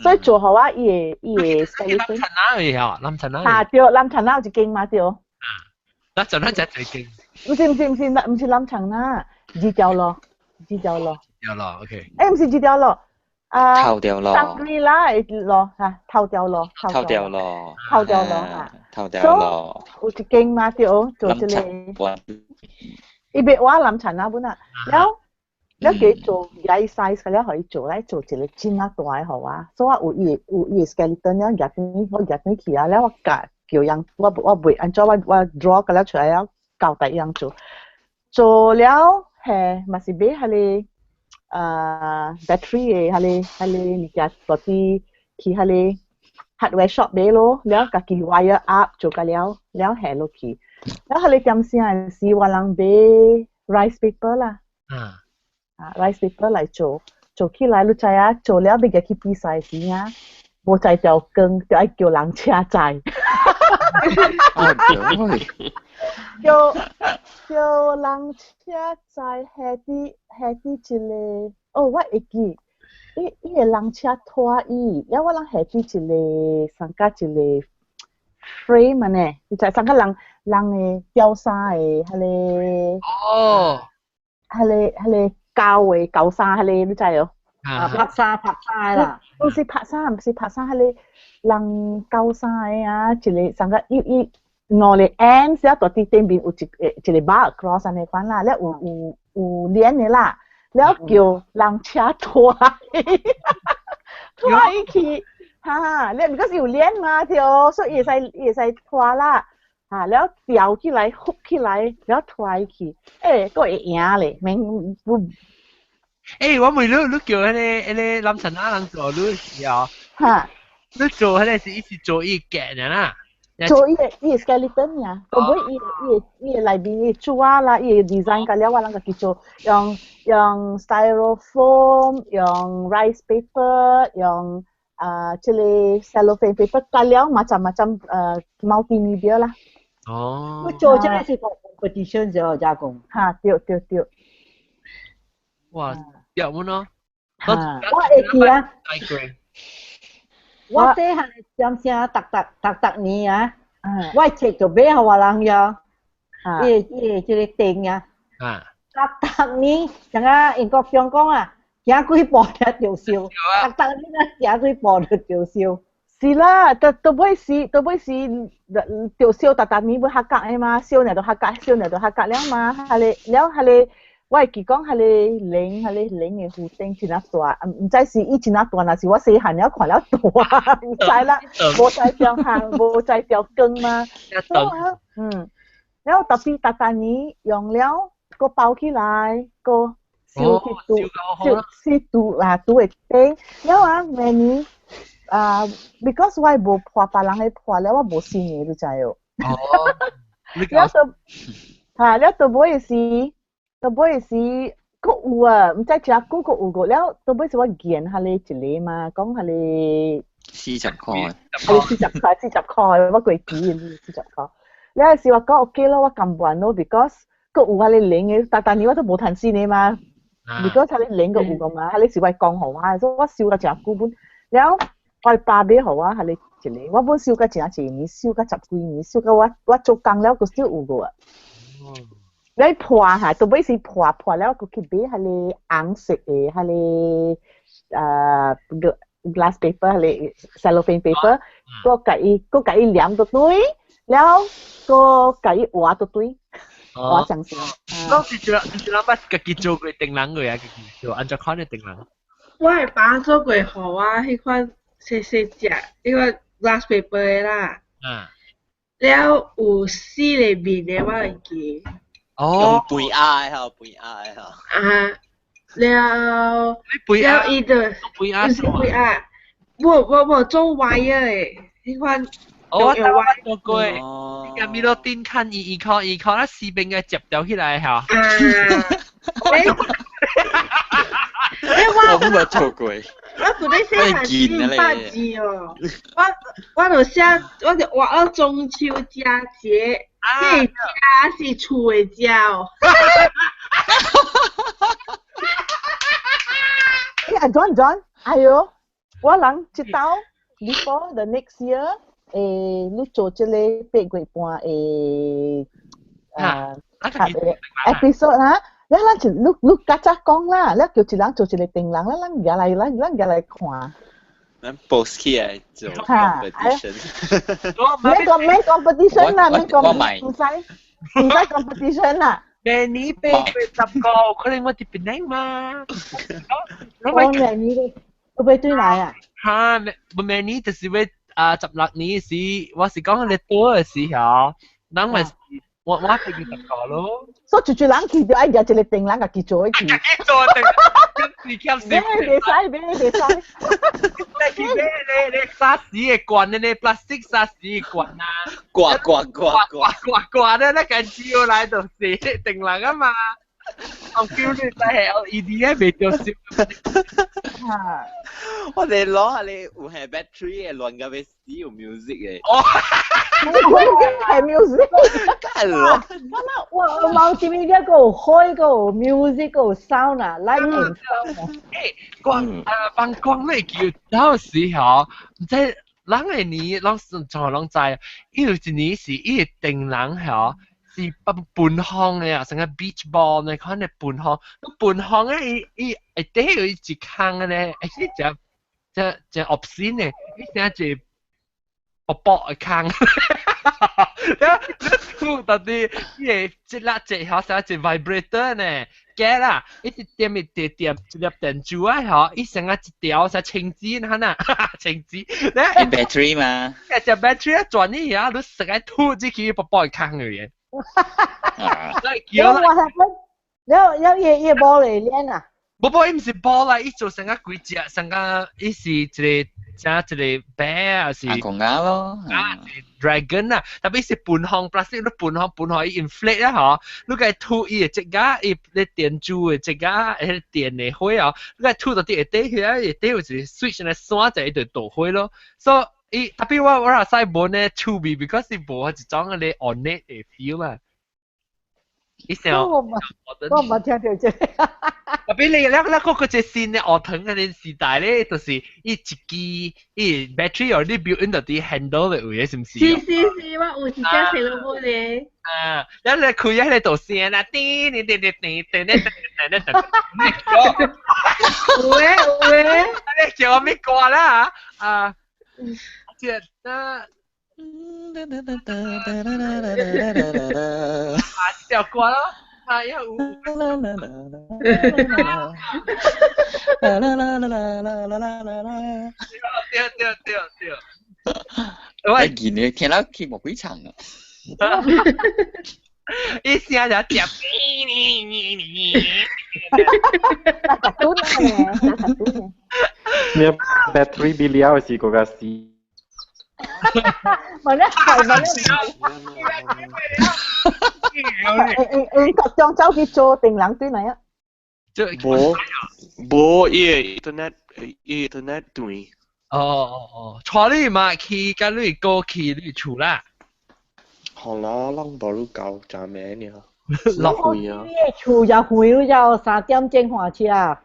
所以做予我伊個 skeleton。林陳那會曉，林陳那。啊對，林陳那有一間嘛對。林陳那只最勁。毋是毋是毋是，毋是林陳那，二條路，二條路。二條路，OK。欸，毋是二條路，啊。頭條路。香格里拉的路哈，頭條路。頭條路。頭條路哈。頭條路。有一間嘛對，做這个。伊袂畫林陳那本啊，了。了給做伊 size 了，予伊做來做一個真啊大的予我，所以我有伊的 skeleton 了，舉轉我舉轉去啊，了我教叫人，我袂按怎我 draw 個了出來了，交代伊人做，做了嘿嘛是買彼个 battery 嘅，彼個物件嗰啲去彼個 hardware shop 買咯，了家己 wire up 做個了，了下落去。了彼個點聲的時，我人買 rice paper 啦，啊 rice paper 來做，做起來你知影，做了欲去比賽時啊，無載條光，就愛叫人車載。叫人車載下佇一個，哦，我會記，伊個人車拖伊，了我人下佇一個上加一個 frame 按呢，就上個人的吊衫的彼個，彼個膠的膠衫彼個，你知無？啊，拍衫拍衫啦，毋是拍衫，毋是拍衫，彼個人膠衫的啊，一個上個伊伊五個 end，了佇頂面有一個一個 bar across 按呢款啦，了有連的啦，了叫人車拖拖伊去，哈，了 because 有連嘛對，所以伊會使拖啦，哈，了吊起來 hook 起來，了拖伊去，欸，閣會贏咧，免不。欸，我問你，你叫彼個林晨阿人做你時候，你做彼個是伊是做伊個嘅啦？做伊個 skeleton 呀，個尾伊個內面伊做啊啦，伊個 design 個了我人家己做，用 styrofoam，用 rice paper，用啊這個 cellophane paper，個了 macam-macam multimedia 啦。哦。我做這個是 competition 就加工。哈，對對對。哇，有冇喏？我會記啊。我細漢點聲逐逐逐逐年啊，我冊就買予我人呀，伊個這個燈啊，逐逐年，像啊英國香港啊，行幾步就著燒，逐逐年啊行幾步就著燒。是啦，都尾是著燒，逐逐年欲合格的嘛，燒爾就合格，燒爾就合格了嘛，彼個了彼個。我會記講，彼個零的弧頂真啊大，毋知是伊真啊大，若是我細漢了看了大，毋知啦，無才調行，無才調光嘛。嗯，了特別逐逐年用了，閣包起來，閣燒去拄，燒去拄啊拄會頂。了啊，明年啊，because 我無破別人的破了，我無新的，你知無？哦。了就哈，了到尾時。到尾時，閣有啊，毋知誠久閣有過了。到尾是我見彼個一個嘛，講彼個 40塊，係40塊，40塊，我過記40塊。了時我講 OK 咯，我甘願咯，because 閣有彼個零的，逐逐年我都無趁錢的嘛。because 彼個零閣有個嘛，彼個是我講予我，所以我收甲誠久本。了我爸買予我彼個一個，我本收甲誠濟年，收甲十幾年，收甲我做工了閣少有過啊。你破嚇，到尾是破破了，閣去買彼個紅色的，彼個glass paper，彼個 cellophane paper，閣共伊黏到對，了閣共伊畫到對，畫上上。講是一人捌家己做過燈籠過啊？家己做按怎款的燈籠？我的爸做過予我彼款細細隻，彼款 glass paper 的啦。了有四個面的，我會記。哦，用肥鴨的吼，肥鴨的吼。啊，了，了伊就，肥鴨毋是肥鴨，無無無做 wire 的，彼款。哦，我做過，你個米洛丁看伊伊靠伊靠，那四邊嘅接掉起來吼。啊。欸，我冇做過。我舊底細漢時捌字哦，我就寫，我就畫到中秋佳節，這個佳是厝的佳哦。欸，阿 John John，哎喲，我人這道 before the next year，欸，你做這個八月半的episode 啊。了，咱就你你較早講啦，了叫一人做一個燈籠，咱咱舉來看。咱 post 起來做 competition。免 competition 啦，免 competition，毋使 competition 啦。明年8月10個，可能我佇檳城嘛。我明年都欲轉來啊？哈，明年就是欲啊16年時，我是講你多的時候，人咪。我飛去十個咯。所以一一人去就愛舉一個燈籠，家己做去。做燈，你欠死！買袂使，買袂使。你去買你你沙士的罐咧，plastic 沙士的罐啊！掛掛掛掛掛掛咧，那個招來就是定人啊嘛。我叫你就係 LED 咧，未著燒。我哋攞下你有係 battery 嘅，亂到欲死有 music 嘅。哦，我係 music。梗係攞。咁啊，我我冇知呢一個開個 music 個 sound 啊，light and sound 啊。光啊，放光你叫有時候，唔知人嘅年，攏從來攏知，伊有一年是伊個電人吼。是半半方的啊，成個 beach ball 呢，款的半方，半方咧，伊伊下底有一空的咧，欸，是只只只 obscene 的，伊成一個薄薄的空，你吐到底伊會一粒一好像一 vibrator 呢，假啦，伊一點一點點一粒電珠啊，吼，伊成個一條像青紙那呐，青紙，你 battery 嘛？一隻 battery 轉呢下，你成個吐進去薄薄的空嘅。然後我係然後然後伊伊波嚟練啊？無無，伊毋是波啦，伊做成個幾隻，成個伊是一個像一個白啊是。阿公鴨咯。啊，dragon 啊，特別是半方 plastic，你半方半方伊 inflate 啊嗬，你個吐伊會這個，伊咧電珠的這個，迄電的火哦，你個吐到底下底遐，下底有一個 switch 來閂者，伊就導火咯。所以伊特別我我若使無呢趣味，because 伊無一種咧 ornate 的 feel 嘛。伊想我冇我冇聽到這個。特別你你你個個隻新的學堂嗰陣時代咧，就是伊一支伊 battery 哦，你 built in 到啲 handle 的位，是毋是？是是是，我有一隻細路妹咧。啊，你你開迄個導線啦，叮叮叮叮叮叮叮叮叮叮，有誒有誒，你叫我咩歌啦？啊，這啊。啊，條歌咯，啊，有。對對對對。我見你聽到佢冇幾層啊！一聲就接。那特短嘅，那特短嘅。咩 battery 比了是個個死。問咧係問咧，誒誒，各種走去做定人對嚟啊？無無，伊個 internet 伊 internet 斷。哦哦哦，帶你嘛去，甲你過去你厝啦。好啦，攏無愈夠食咩爾。落遠啊！你厝又遠，又3點鐘換車。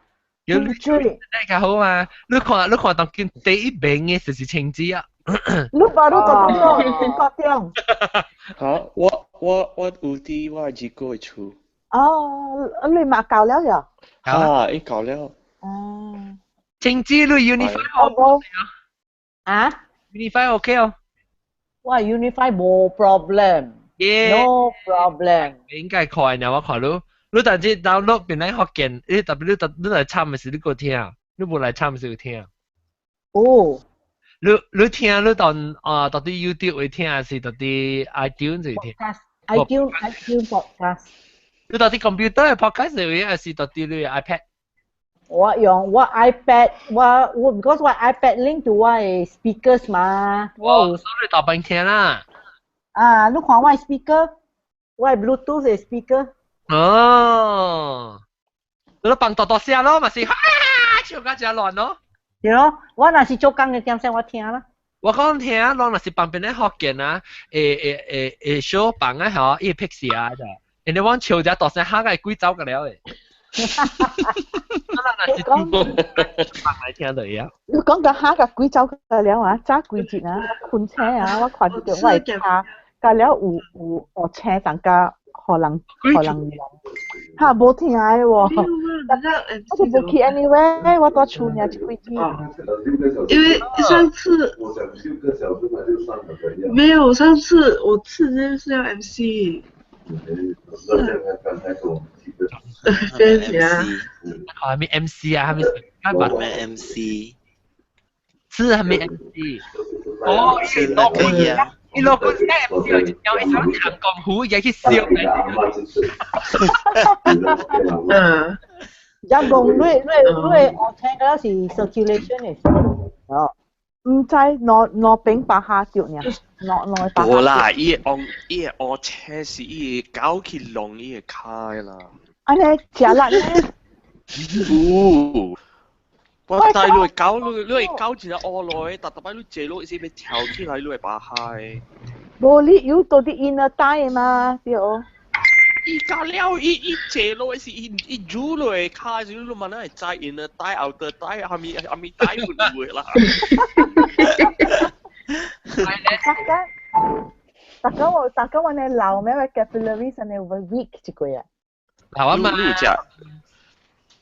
有你較好嘛？你看你看當今第一名嘅就是青子啊！你把你國中，國中。好，我我我有佇我二哥的厝。哦，你嘛夠了喲？啊，伊夠了。哦。青子你 Unify 無？啊？Unify OK 哦。我 Unify 無 problem。No problem。應該快呢，我看你。你但是 download 變來福建，你特別你特你來參的是你閣聽，你無來參是有聽。哦。你你聽你當啊，到底 YouTube 會聽，還是到底 iTunes 會聽？iTunes iTunes podcast。你到底 computer 的 podcast 會，還是到底你 iPad？我用我 iPad，我我 because 我 iPad link to 我的 speakers 嘛。我有。所以大班聽啦。啊，你看我的 speaker，我的 Bluetooth 的 speaker。哦，你放大大聲咯，嘛是哈，笑到真亂咯。對咯，我若是做工嘅點聲我聽啦。我講聽，攏若是旁邊咧福建啊，會會會會小放啊吼，伊會拍攝啊，人哋往笑只大聲嚇個鬼走個了誒。我若是放來聽就會啊。你講到嚇個鬼走個了啊，早幾日啊，困車啊，我看到我的車，甲了有有學車大家。可能可能嚇無聽的喎，我就無去 anywhere，我蹛厝爾這幾天。因為上次沒有，上次我次就是要 MC。謝謝啊。係咪 MC 啊？係咪？咩 MC？是係咪 MC？哦，是那個呀。伊落個 MC 有一首長江湖，也去笑。嗯。一講你你你我聽嗰是 circulation 嘅。哦，毋知兩兩邊巴下著爾，兩兩巴。無啦，伊個伊個烏青是伊個狗去弄伊個跤啦。按呢食力呢？有。我知你會狗，你會狗真正烏落的，逐逐擺你坐落是欲跳起來，你會巴下的。無你有到佇 inner thigh 嘛，對。伊教了，伊伊坐落是伊伊煮落的跤時，你嘛哪會知 inner thigh、outer thigh，啥物啥物 thigh 有的啦。大家，大家我大家我呢老咩個 capillaries 呢會 weak 一個啊。老啊嘛。你有食？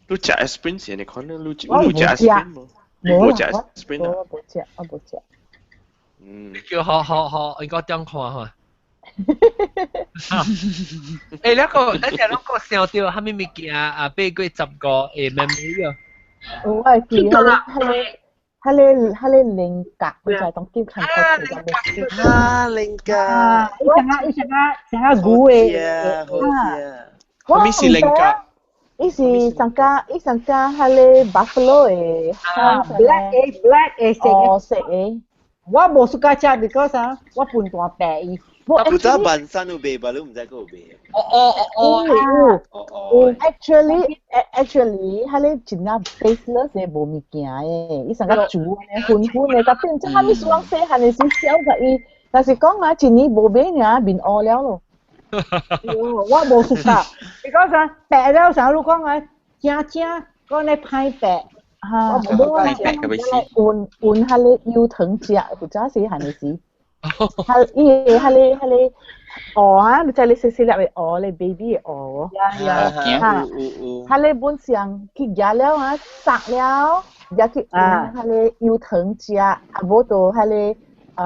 你食 aspirin 先？你可能你你有食 aspirin 無？你無食 aspirin 啊？我無食，我無食。嗯。叫好好好，應該點看嚇？欸，那個，等下攏個想到啥物物件啊？8月15會 memory 啊？有我會記，彼個彼個彼個靈格，我就係當叫看過啊，靈格。啊，伊成個伊成個成個牛的，好啊。啥物是靈格？伊是上加伊上加彼個 buffalo 的，black 的 black 的色的，色的。我無 suka 食，because 啊，我笨蛋白伊。古早萬山有賣吧？你毋知閣有賣？哦哦哦哦，有有。Actually actually，彼個真正 baseless 的無物件的，伊上個煮的粉粉的，甲變做啥物事攏細漢的時小甲伊，但是講啊，一年無買爾面烏了咯。我無 suka，because 啊，白了啥你講啊，正正講咧歹白。哈，無啊，換換彼個油糖食，古早細漢的時。哈，伊個彼個彼個蚵啊，你知你細細粒的蚵咧，baby 的蚵。哈，彼個本上去食了啊，殺了，也去換彼個油糖食，啊無就彼個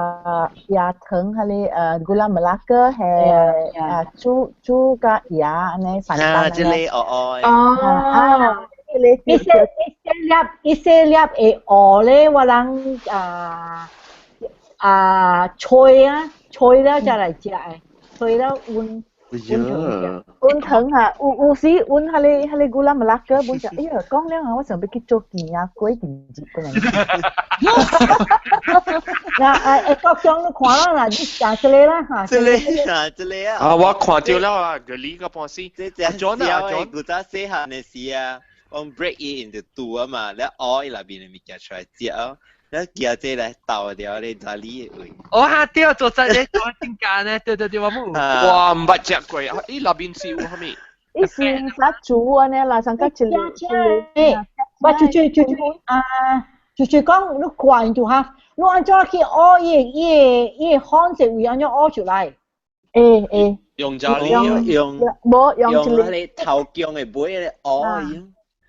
椰糖，彼個gula melaka 係啊煮煮佮椰按呢飯啊，這個蚵蚵。哦。一細一細粒一細粒的蚵咧，我人啊。啊，吹啊，吹了才來食的，吹了溫溫糖食。溫糖啊，有有時溫彼個彼個 gula melaka 本食，哎呀，講了啊，我想欲去做羹仔粿甜日過來。嗱，誒，國強你看啦，嗱，你食這個啦嚇。這個啊，這個啊。啊，我看著了啊，個你個半死。這隻小的古早細漢的時啊，我 break 伊 into two 啊嘛，了蚵伊內面的物件出來食哦。你寄這來鬥掉你哪裡的位？哦哈對，做真咧，做真間咧，對對對，我冇。我毋捌食過，伊內面是有啥物？伊是啥煮按呢啦，上個一個一個。我就就就就啊，就是講你看就哈，你按怎去挖伊伊伊款式位按怎挖出來？欸欸。用遮哩用無用一個頭姜的尾來挖伊。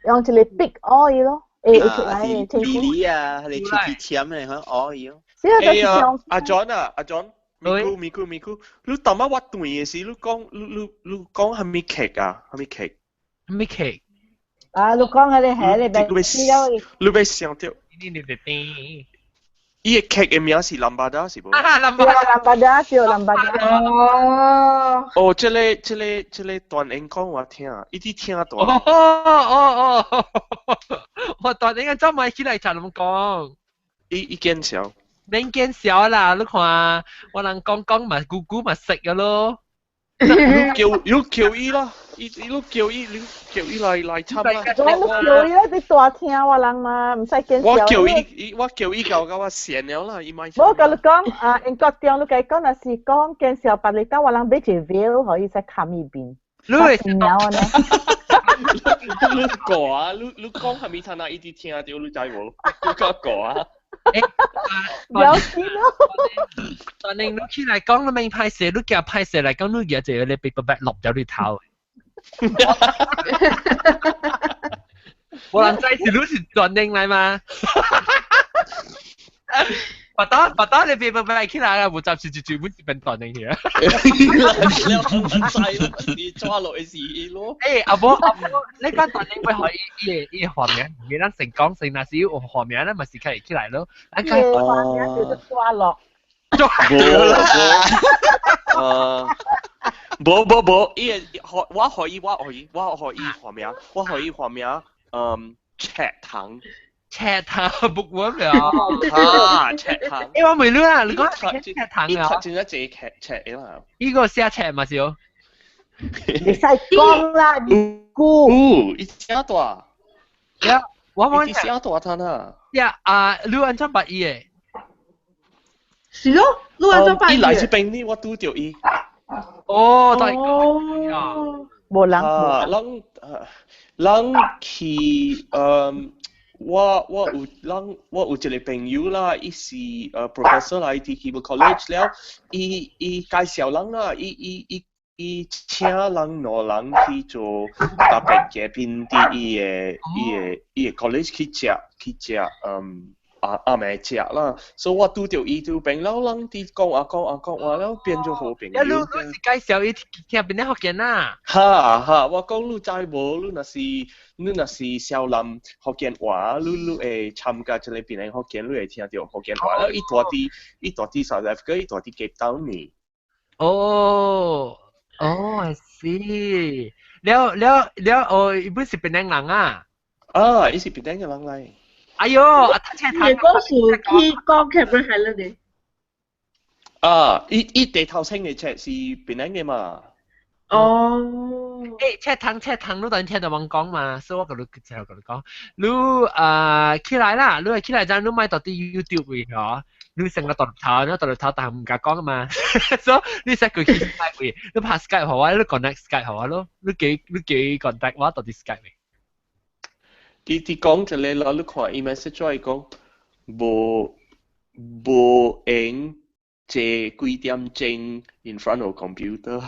用一個筆挖伊咯。會出來的，比例啊，彼個喙齒籤的，可挖伊哦。欸啊，阿 John 啊，阿 John，咪咕咪咕咪咕，你當仔我斷的時，你講你你你講啥物劇啊？啥物劇？啥物劇？啊，你講彼個係你欲，你欲想著。你你你伊个劇的名是 Lambada 是無？啊，Lambada，對，Lambada。哦。哦，這个這个這个段英講我聽，伊直聽大。哦哦哦，我段英走埋起來才攏講。伊伊見笑。免見笑啦，你看我人講講嘛，姑姑嘛識个咯。你叫你叫伊啦，伊你叫伊，你叫伊來來參啦。我叫伊啦，你大聽我人嘛，毋使見笑。我叫伊，我叫伊到到我閒了啦，伊莫。我共你講啊，英國中你共伊講，若是講見笑別日當我人買一個 veil，予伊使冚伊面。你會鳥呢？你講啊，你你講啥物聽啊？伊直聽著，你知無？你講講啊。了解咯。但係你起來講，你免歹勢，你驚歹勢來講，你舉一個你 paper bag 落掉你頭。無人知是你是專登來嗎？把刀把刀你 paper bag 起來啊！無暫時就就本是變專登去啊。你唔知你抓落去是咯。欸，阿無阿無，你講專登會予伊伊伊畫面，免咱成講成，若是有畫面，咱嘛是較會起來咯。伊個畫面叫做抓落。無啦無，無無無，伊個我予伊我予伊我予伊畫名，我予伊畫名，赤糖。赤糖 bookworm 了。啊，赤糖。欸，我未你啊，你講赤糖啊？真正濟赤赤的啦。呢個寫赤嘛是哦。你使講啦，你估。有，伊寫大。呀，我問伊寫大攤啊。呀啊，你按怎捌伊的？是咯，你按怎捌伊？伊來這邊呢，我拄著伊。哦，對。哦。無人。啊，人人去我有人我有一個朋友啦，伊是professor 啦，伊佇 Keble College 了，伊伊介紹人啦，伊伊伊伊請人兩人去做特別嘉賓佇伊的伊的伊的 college 去食去食阿阿暝食啦，所以我拄著伊拄邊了，人佇講啊講啊講話了，變做好朋友。你你是介紹伊聽邊個福建啊？哈哈，我講你知無？你若是你若是少林福建話，你你會參加這個檳城福建，你會聽著福建話。了，伊住佇伊住佇 South Africa，伊住佇 Cape Town 呢。哦哦，I see。了了了，哦，伊本是檳城人啊？啊，伊是檳城嘅人來。哎喲，啊，他你講是去講 Cameron Highland 的。啊，伊伊地頭先嘅冊是檳城嘅嘛？哦。欸，赤糖赤糖，你當聽到人講嘛，所以我共你就共你講，你啊起來啦，你起來陣，你莫到佇 YouTube 位嗬，你成個獨立頭，你獨立頭但唔敢講嘛，所以你使過去 Skype 位，你拍 Skype 予我，你 connect Skype 予我咯，你記你記 contact 我到佇 Skype 位。伊佇講一個咯，你看伊 message 伊講無無閒坐幾點鐘 in front of computer。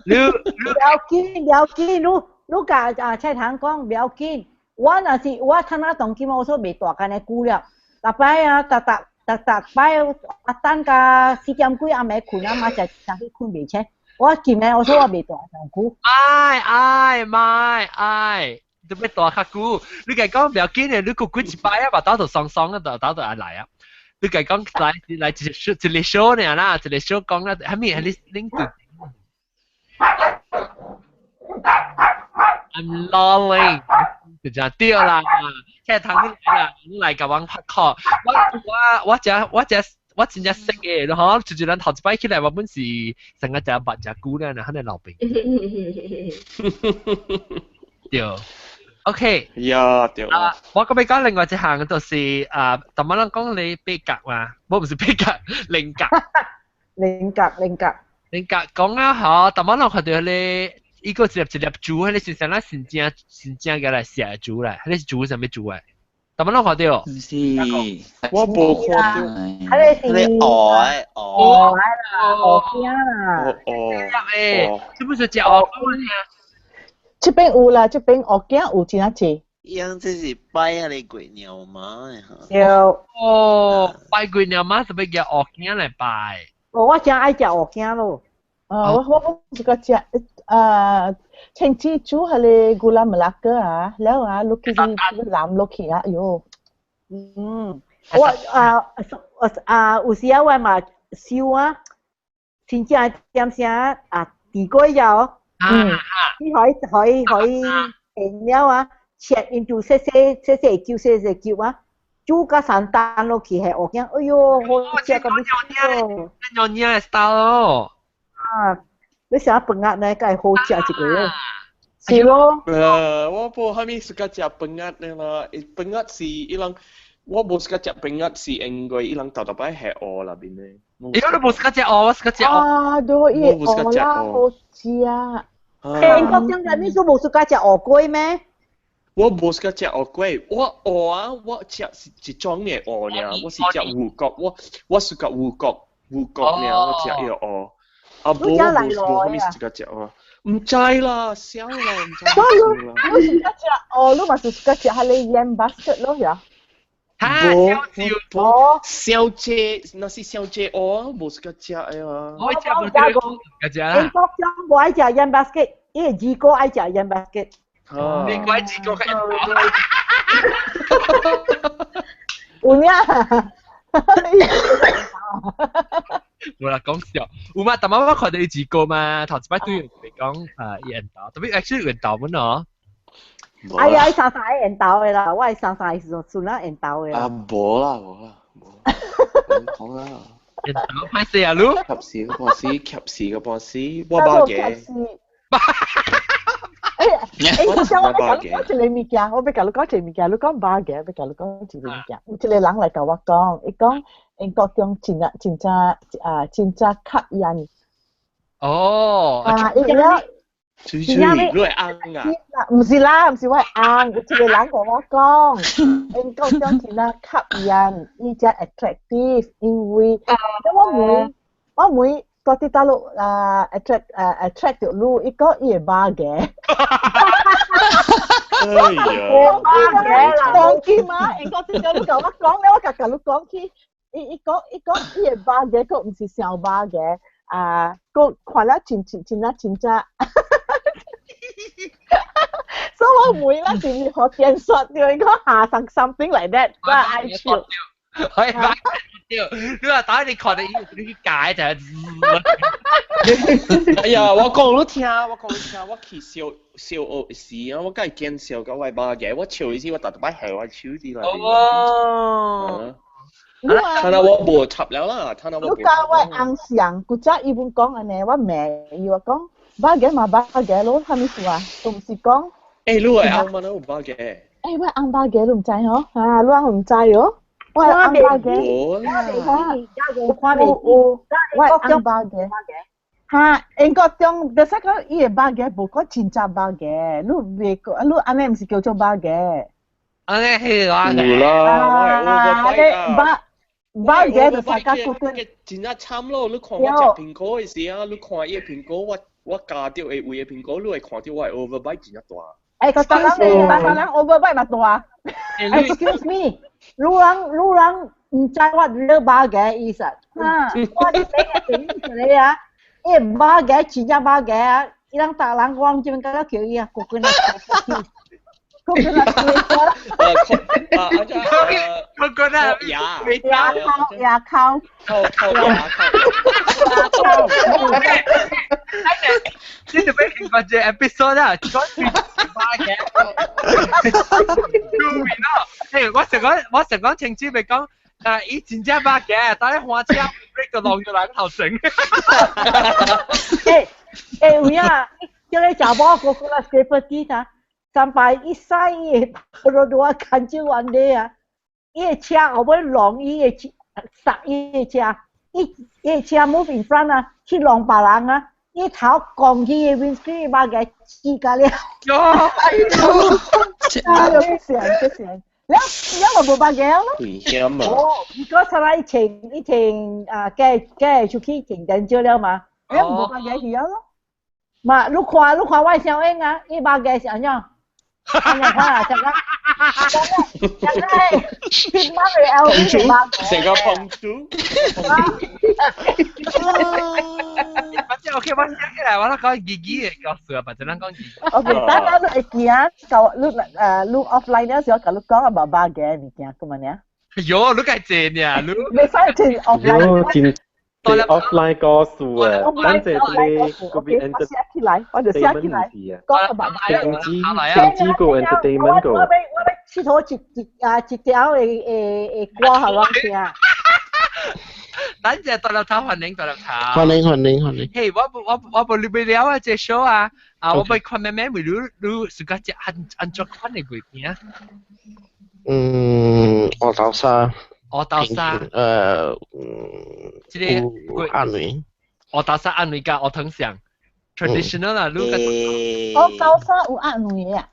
你不要緊，不要緊，你你共啊蔡堂講不要緊。我若是我睇下當今我說袂大間的久了，逐擺啊，逐逐逐逐擺啊等到4點幾暗暝睏啊嘛，才才去睏袂醒。我今日我說我袂大上久。愛愛愛愛。做咩大較久？你共講不要緊的，你過幾一擺啊，嘛打到爽爽啊，就打到愛來啊。你共講來來一個 show 一個 show 爾啦，一個 show 講啊，啥物？係你恁對？I'm lolling，就這樣對啦。聽堂你來啦，你來共阮拍 call。我我我這我這我真正識的，然後就是咱頭一擺起來，我本是成個食捌食久了，肯定老病。對。OK。呀，對。啊，我閣欲講另外一項，就是啊，淡薄人講你八角嘛，無毋是八角，菱角。菱角，菱角。菱角講啊，吼，淡薄人看著彼個，伊個一粒一粒珠，彼個是啥咱新正新正過來寫的珠來，彼個是珠啥物珠來？淡薄人看著？毋是，我無看著。彼個是蚵的蚵啦，蚵仔啦。哦。欸，這不是食蚵仔？這邊有啦，這邊蚵仔有真啊濟。伊樣這是拜彼個月娘媽的哈。對。哦，拜月娘媽是欲舉蚵仔來拜。哦，我真愛食蚵仔咯。啊，我我這個食啊，青子煮彼個 gula melaka 啊，了啊，落去淋落去啊，哎喲。嗯，我啊啊有時啊我嘛燒啊，真正點聲啊，地瓜油。嗯，你可以可以可以停了啊，切 into 細細細細嚿細細嚿啊，煮甲三單落去係蚵仔，哎喲，好食到欲死哦！娘娘 style 咯。啊，你啥飯仔呢？該好食一個咯。是咯。我無啥物 suka 食飯仔的啦，飯仔是伊人，我無 suka 食飯仔是因為伊人豆豆擺係蚵內面的。伊講你無 suka 食蚵，我 suka 食蚵。啊，對，伊蚵啦，好食。欸，英國長在你說無 suka 食蚵粿咩？我無 suka 食蚵粿，我蚵啊，我食是一種的蚵爾，我是食牛角，我我 suka 牛角，牛角爾，我食伊個蚵。啊，無無無啥物 suka 食啊。毋知啦，痟啦，毋知。你你 suka 食蚵，你嘛是 suka 食彼個 yam basket 咯，呀？無無，小姐，若是小姐蚵，無 suka 食的啊。我食無對，食啦。英國長無愛食 yam basket，伊個二哥愛食 yam basket。你怪二哥較有影。無啦，講笑。有嘛？逐擺我看著伊二哥嘛，頭一擺對伊講啊，伊緣投，特別 actually 緣投本哦。哎呀，伊三三會緣投的啦，我的三三時陣孫仔緣投的啦。啊，無啦無啦無，講啦。緣投歹勢啊，你？及時個波士，及時個波士，我包嘅。欸欸，我想我欲共你講一个物件，我欲共你講一个物件，你講肉嘅，欲共你講一个物件。有一个人來共我講，伊講英國中真正真正啊真正吸引。哦。啊，伊了。水水，你會翁啊？毋是啦，毋是我會翁，有一个人共我講，英國中真正吸引，伊才 attractive，因為我問我問。住佇大陸啊，attract 啊 attract 著你，伊講伊會肉嘅。哎呀！當機嘛，英國這個你共我講咧，我共共你講去，伊伊講伊講伊會肉嘅，閣毋是傷肉嘅，啊，閣看了真真真啊真正。所以我問啦，是毋是予電刷著？伊講下 something like that，我愛笑。可以把掉，你話打你看到伊，你去解就係。哎呀，我講你聽，我講你聽，我去小小學時啊，我梗係見笑到我肉嘅，我笑時我特特擺下我手啲啦。哦。睇下我無插了啦，睇下我。你教我翁上，古早伊本講按呢，我罵伊我講肉嘅嘛肉嘅咯，啥物事啊？都毋是講。欸，你會翁嘛？你有肉嘅？欸，我翁肉嘅你毋知吼？啊，你翁毋知哦？我翁肉嘅。無啦。有看袂有，我翁肉嘅。哈，英國中，就是講伊的肉嘅無講真正肉嘅，你袂講，你按呢毋是叫做肉嘅。按呢係肉嘅。有啦，我會肉肉嘅就是較骨骨。真正慘咯！你看我食蘋果的時啊，你看伊的蘋果，我我咬著的位的蘋果，你會看著我的 overbite 真正大。欸，逐人逐人 overbite 嘛大。 Excuse me，你人你人毋知我你肉嘅意思。我你俾個朋友一個啊，伊肉嘅真正肉嘅啊，伊人逐人講這邊敢若叫伊啊，coconut coconut coconut 牙牙膏牙膏扣扣牙扣。呢條俾見過隻 episode 啊，講住肉嘅。出面咯，誒，我成講我成講情節咪講，啊，伊真正肉嘅，但係花車 break 就浪咗兩頭繩。欸欸，有影，叫你查某 coconut scraper teeth 啊，三擺伊駛伊的 Perodua 牽手安尼啊，伊的車後尾弄伊的車，剎伊的車，伊伊的車 move in front 啊，去弄別人啊，伊頭摃去伊的 windscreen 肉共死甲了。哎呦，哎呦，這神這神，了了嘛無肉嘅咯。危險啊！哦，如果出來一停一停啊，計計出去停電少了嘛？欸，無肉嘅去了咯。嘛，你看你看我小英啊，伊肉嘅是按怎？按怎看啊？像個像個像個平媽的 LV 的肉。成個碰珠。反正 OK，我寫起來，我咧講粵語的故事啊，反正咱講粵語。 OK，等等你會記啊，舊你誒你 offline 嗰時候，共你講啊，肉肉嘅物件，咁樣呢？喲，你該濟呢？你袂使真 offline。真 offline 故事啊，咱這個個比我寫起來，我就寫起來，講個肉肉。停止停止個 entertainment 個。我欲我欲𨑨迌一一啊一條的的的歌予阮聽。等陣大粒頭歡迎大粒頭。歡迎歡迎歡迎。嘿，我我我無你欲了啊，這 show 啊，啊，我欲看咩咩，為你你自家食按按怎款的月餅？嗯，芋頭沙。芋頭沙。這個鴨卵。芋頭沙鴨卵佮芋糖餡，traditional 啦，你個。芋頭沙有鴨卵啊？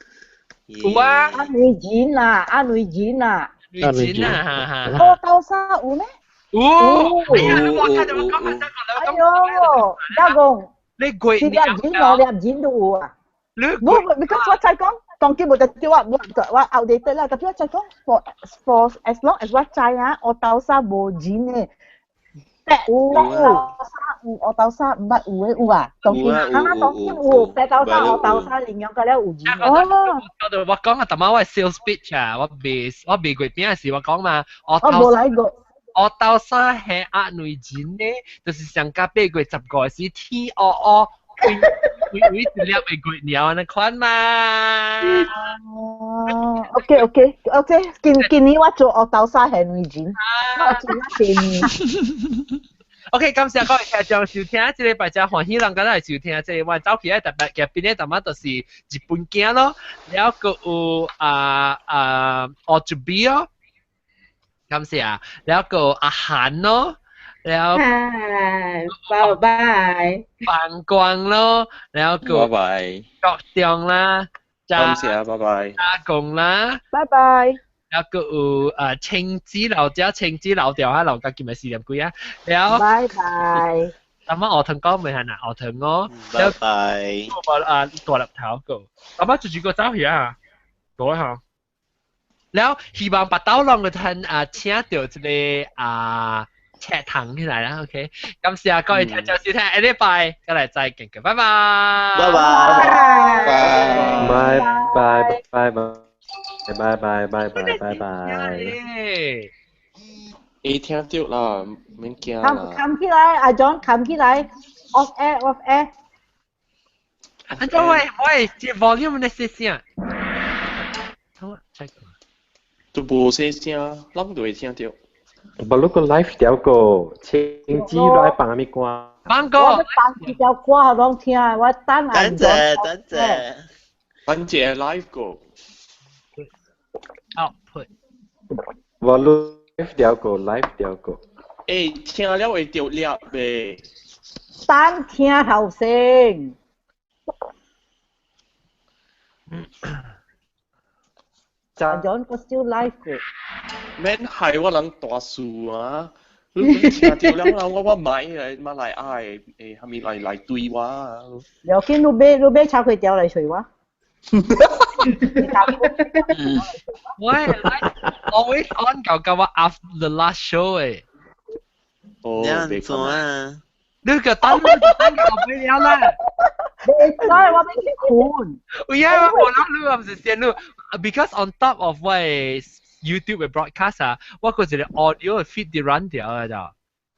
有啊。鴨卵仁啦，鴨卵仁啦。卵仁啊，哈哈。芋頭沙有咩？有。哎呀，我看到我講講哎呦，阿公，你貴一粒仁兩粒仁都有啊。你無，because 我知講，當今無得對我，我我 outdated 啦。tapi 我知講，for as long as 我知啊，芋頭沙無仁的。白豆沙有，芋頭沙毋捌有的有啊。當今啊，當今有白豆沙、芋頭沙，營養個了有仁。哦。我講啊，逐擺我 sales pitch 啊，我賣我賣月餅時我講嘛，芋頭。我無來過。芋頭沙係鴨卵仁呢，就是上加8月15時天烏烏，規規一粒的月娘按呢款嘛。哦，OK OK OK，今今年我做芋頭沙係女人，我做一年。 OK，感謝各位聽眾收聽，這禮拜真歡喜人家來收聽，這個我走起來特別嘅邊咧，淡仔就是日本囝咯，了閣有啊啊奧祖比咯，感謝啊，了閣阿韓咯，了拜拜，范光咯，了閣拜拜，國中啦，感謝啊，拜拜，阿公啦，拜拜。了閣有青子老者青子老掉啊，老家今日四點幾啊，了。拜拜。咁啊，學堂講未係嗱，學堂我。拜拜。我啊大粒頭個，咁啊就住個走去啊，對嚇。了希望白刀浪嘅聽啊請到這個啊赤糖起來啦，OK。感謝各位聽眾收聽，下禮拜再來再見，拜拜。拜拜。拜拜拜拜拜拜拜拜拜拜。會聽到啦，免驚冚啦。冚起來，阿 John 冚起來，off air off air。安怎喂喂，這 volume 你細聲。好啊，check。都無細聲，攏都會聽到。無你個 live 條個，青子來放咩歌？放歌。我放一條歌攏聽，我等阿等陣等陣。等陣 live 個。 Output。無你 live 條個，live 條個。欸，聽了會著粒袂？等聽頭先。阿 John 個 still live 嘅。免害我人大事啊！你聽到了啦，我我買來買來愛誒，蝦米來來對我啊？了緊，你買你買炒粿條來隨我。喂，always on 舊舊我 after the last show 誒。哦，你按怎啊？你個等等後尾了啦。袂使，我欲去睏。有影我無啦，你唔是先你，because on top of 我的 YouTube 的 broadcast 啊，我閣一個 audio feed 佇 run 掉的咋。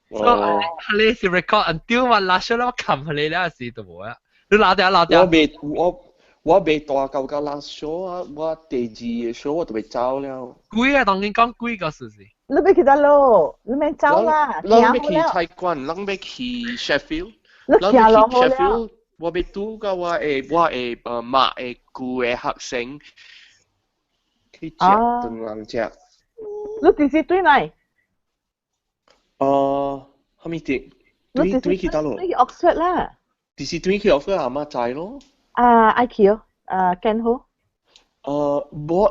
所以彼是 record until 我 last show 我撳彼了時就無啊。你留掉留掉。我未我我未大到到 last show 啊，我第二個 show 我就欲走了。幾啊？當然講幾個事是。你欲去佗落？你免走啦，咱欲去菜館，咱欲去 Sheffield，你行咱欲去路好了。 Sheffield，我欲拄佮我的我的媽的舊的學生去食頓人食。你直接對來？哦，蝦米店？你對對去佗落？對去 Oxford 啦。就是對去 Oxford 阿媽知咯。啊，愛去哦，啊，更好。無，哦，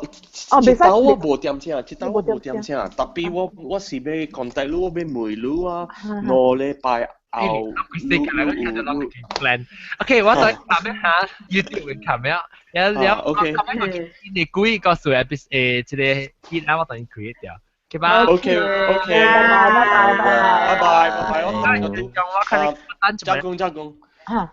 這袂使。道我無點請，這道我無點請，特別我我是欲 contact 你，我欲問你啊，兩禮拜後，你你 plan。OK，我再撳一下 YouTube 嘅撳了，了了， OK。我你幾個數 episode 誒，這個片啊，我等於 create 掉。OK 吧？OK OK。拜拜拜拜拜拜拜拜，我我看你加工加工。啊。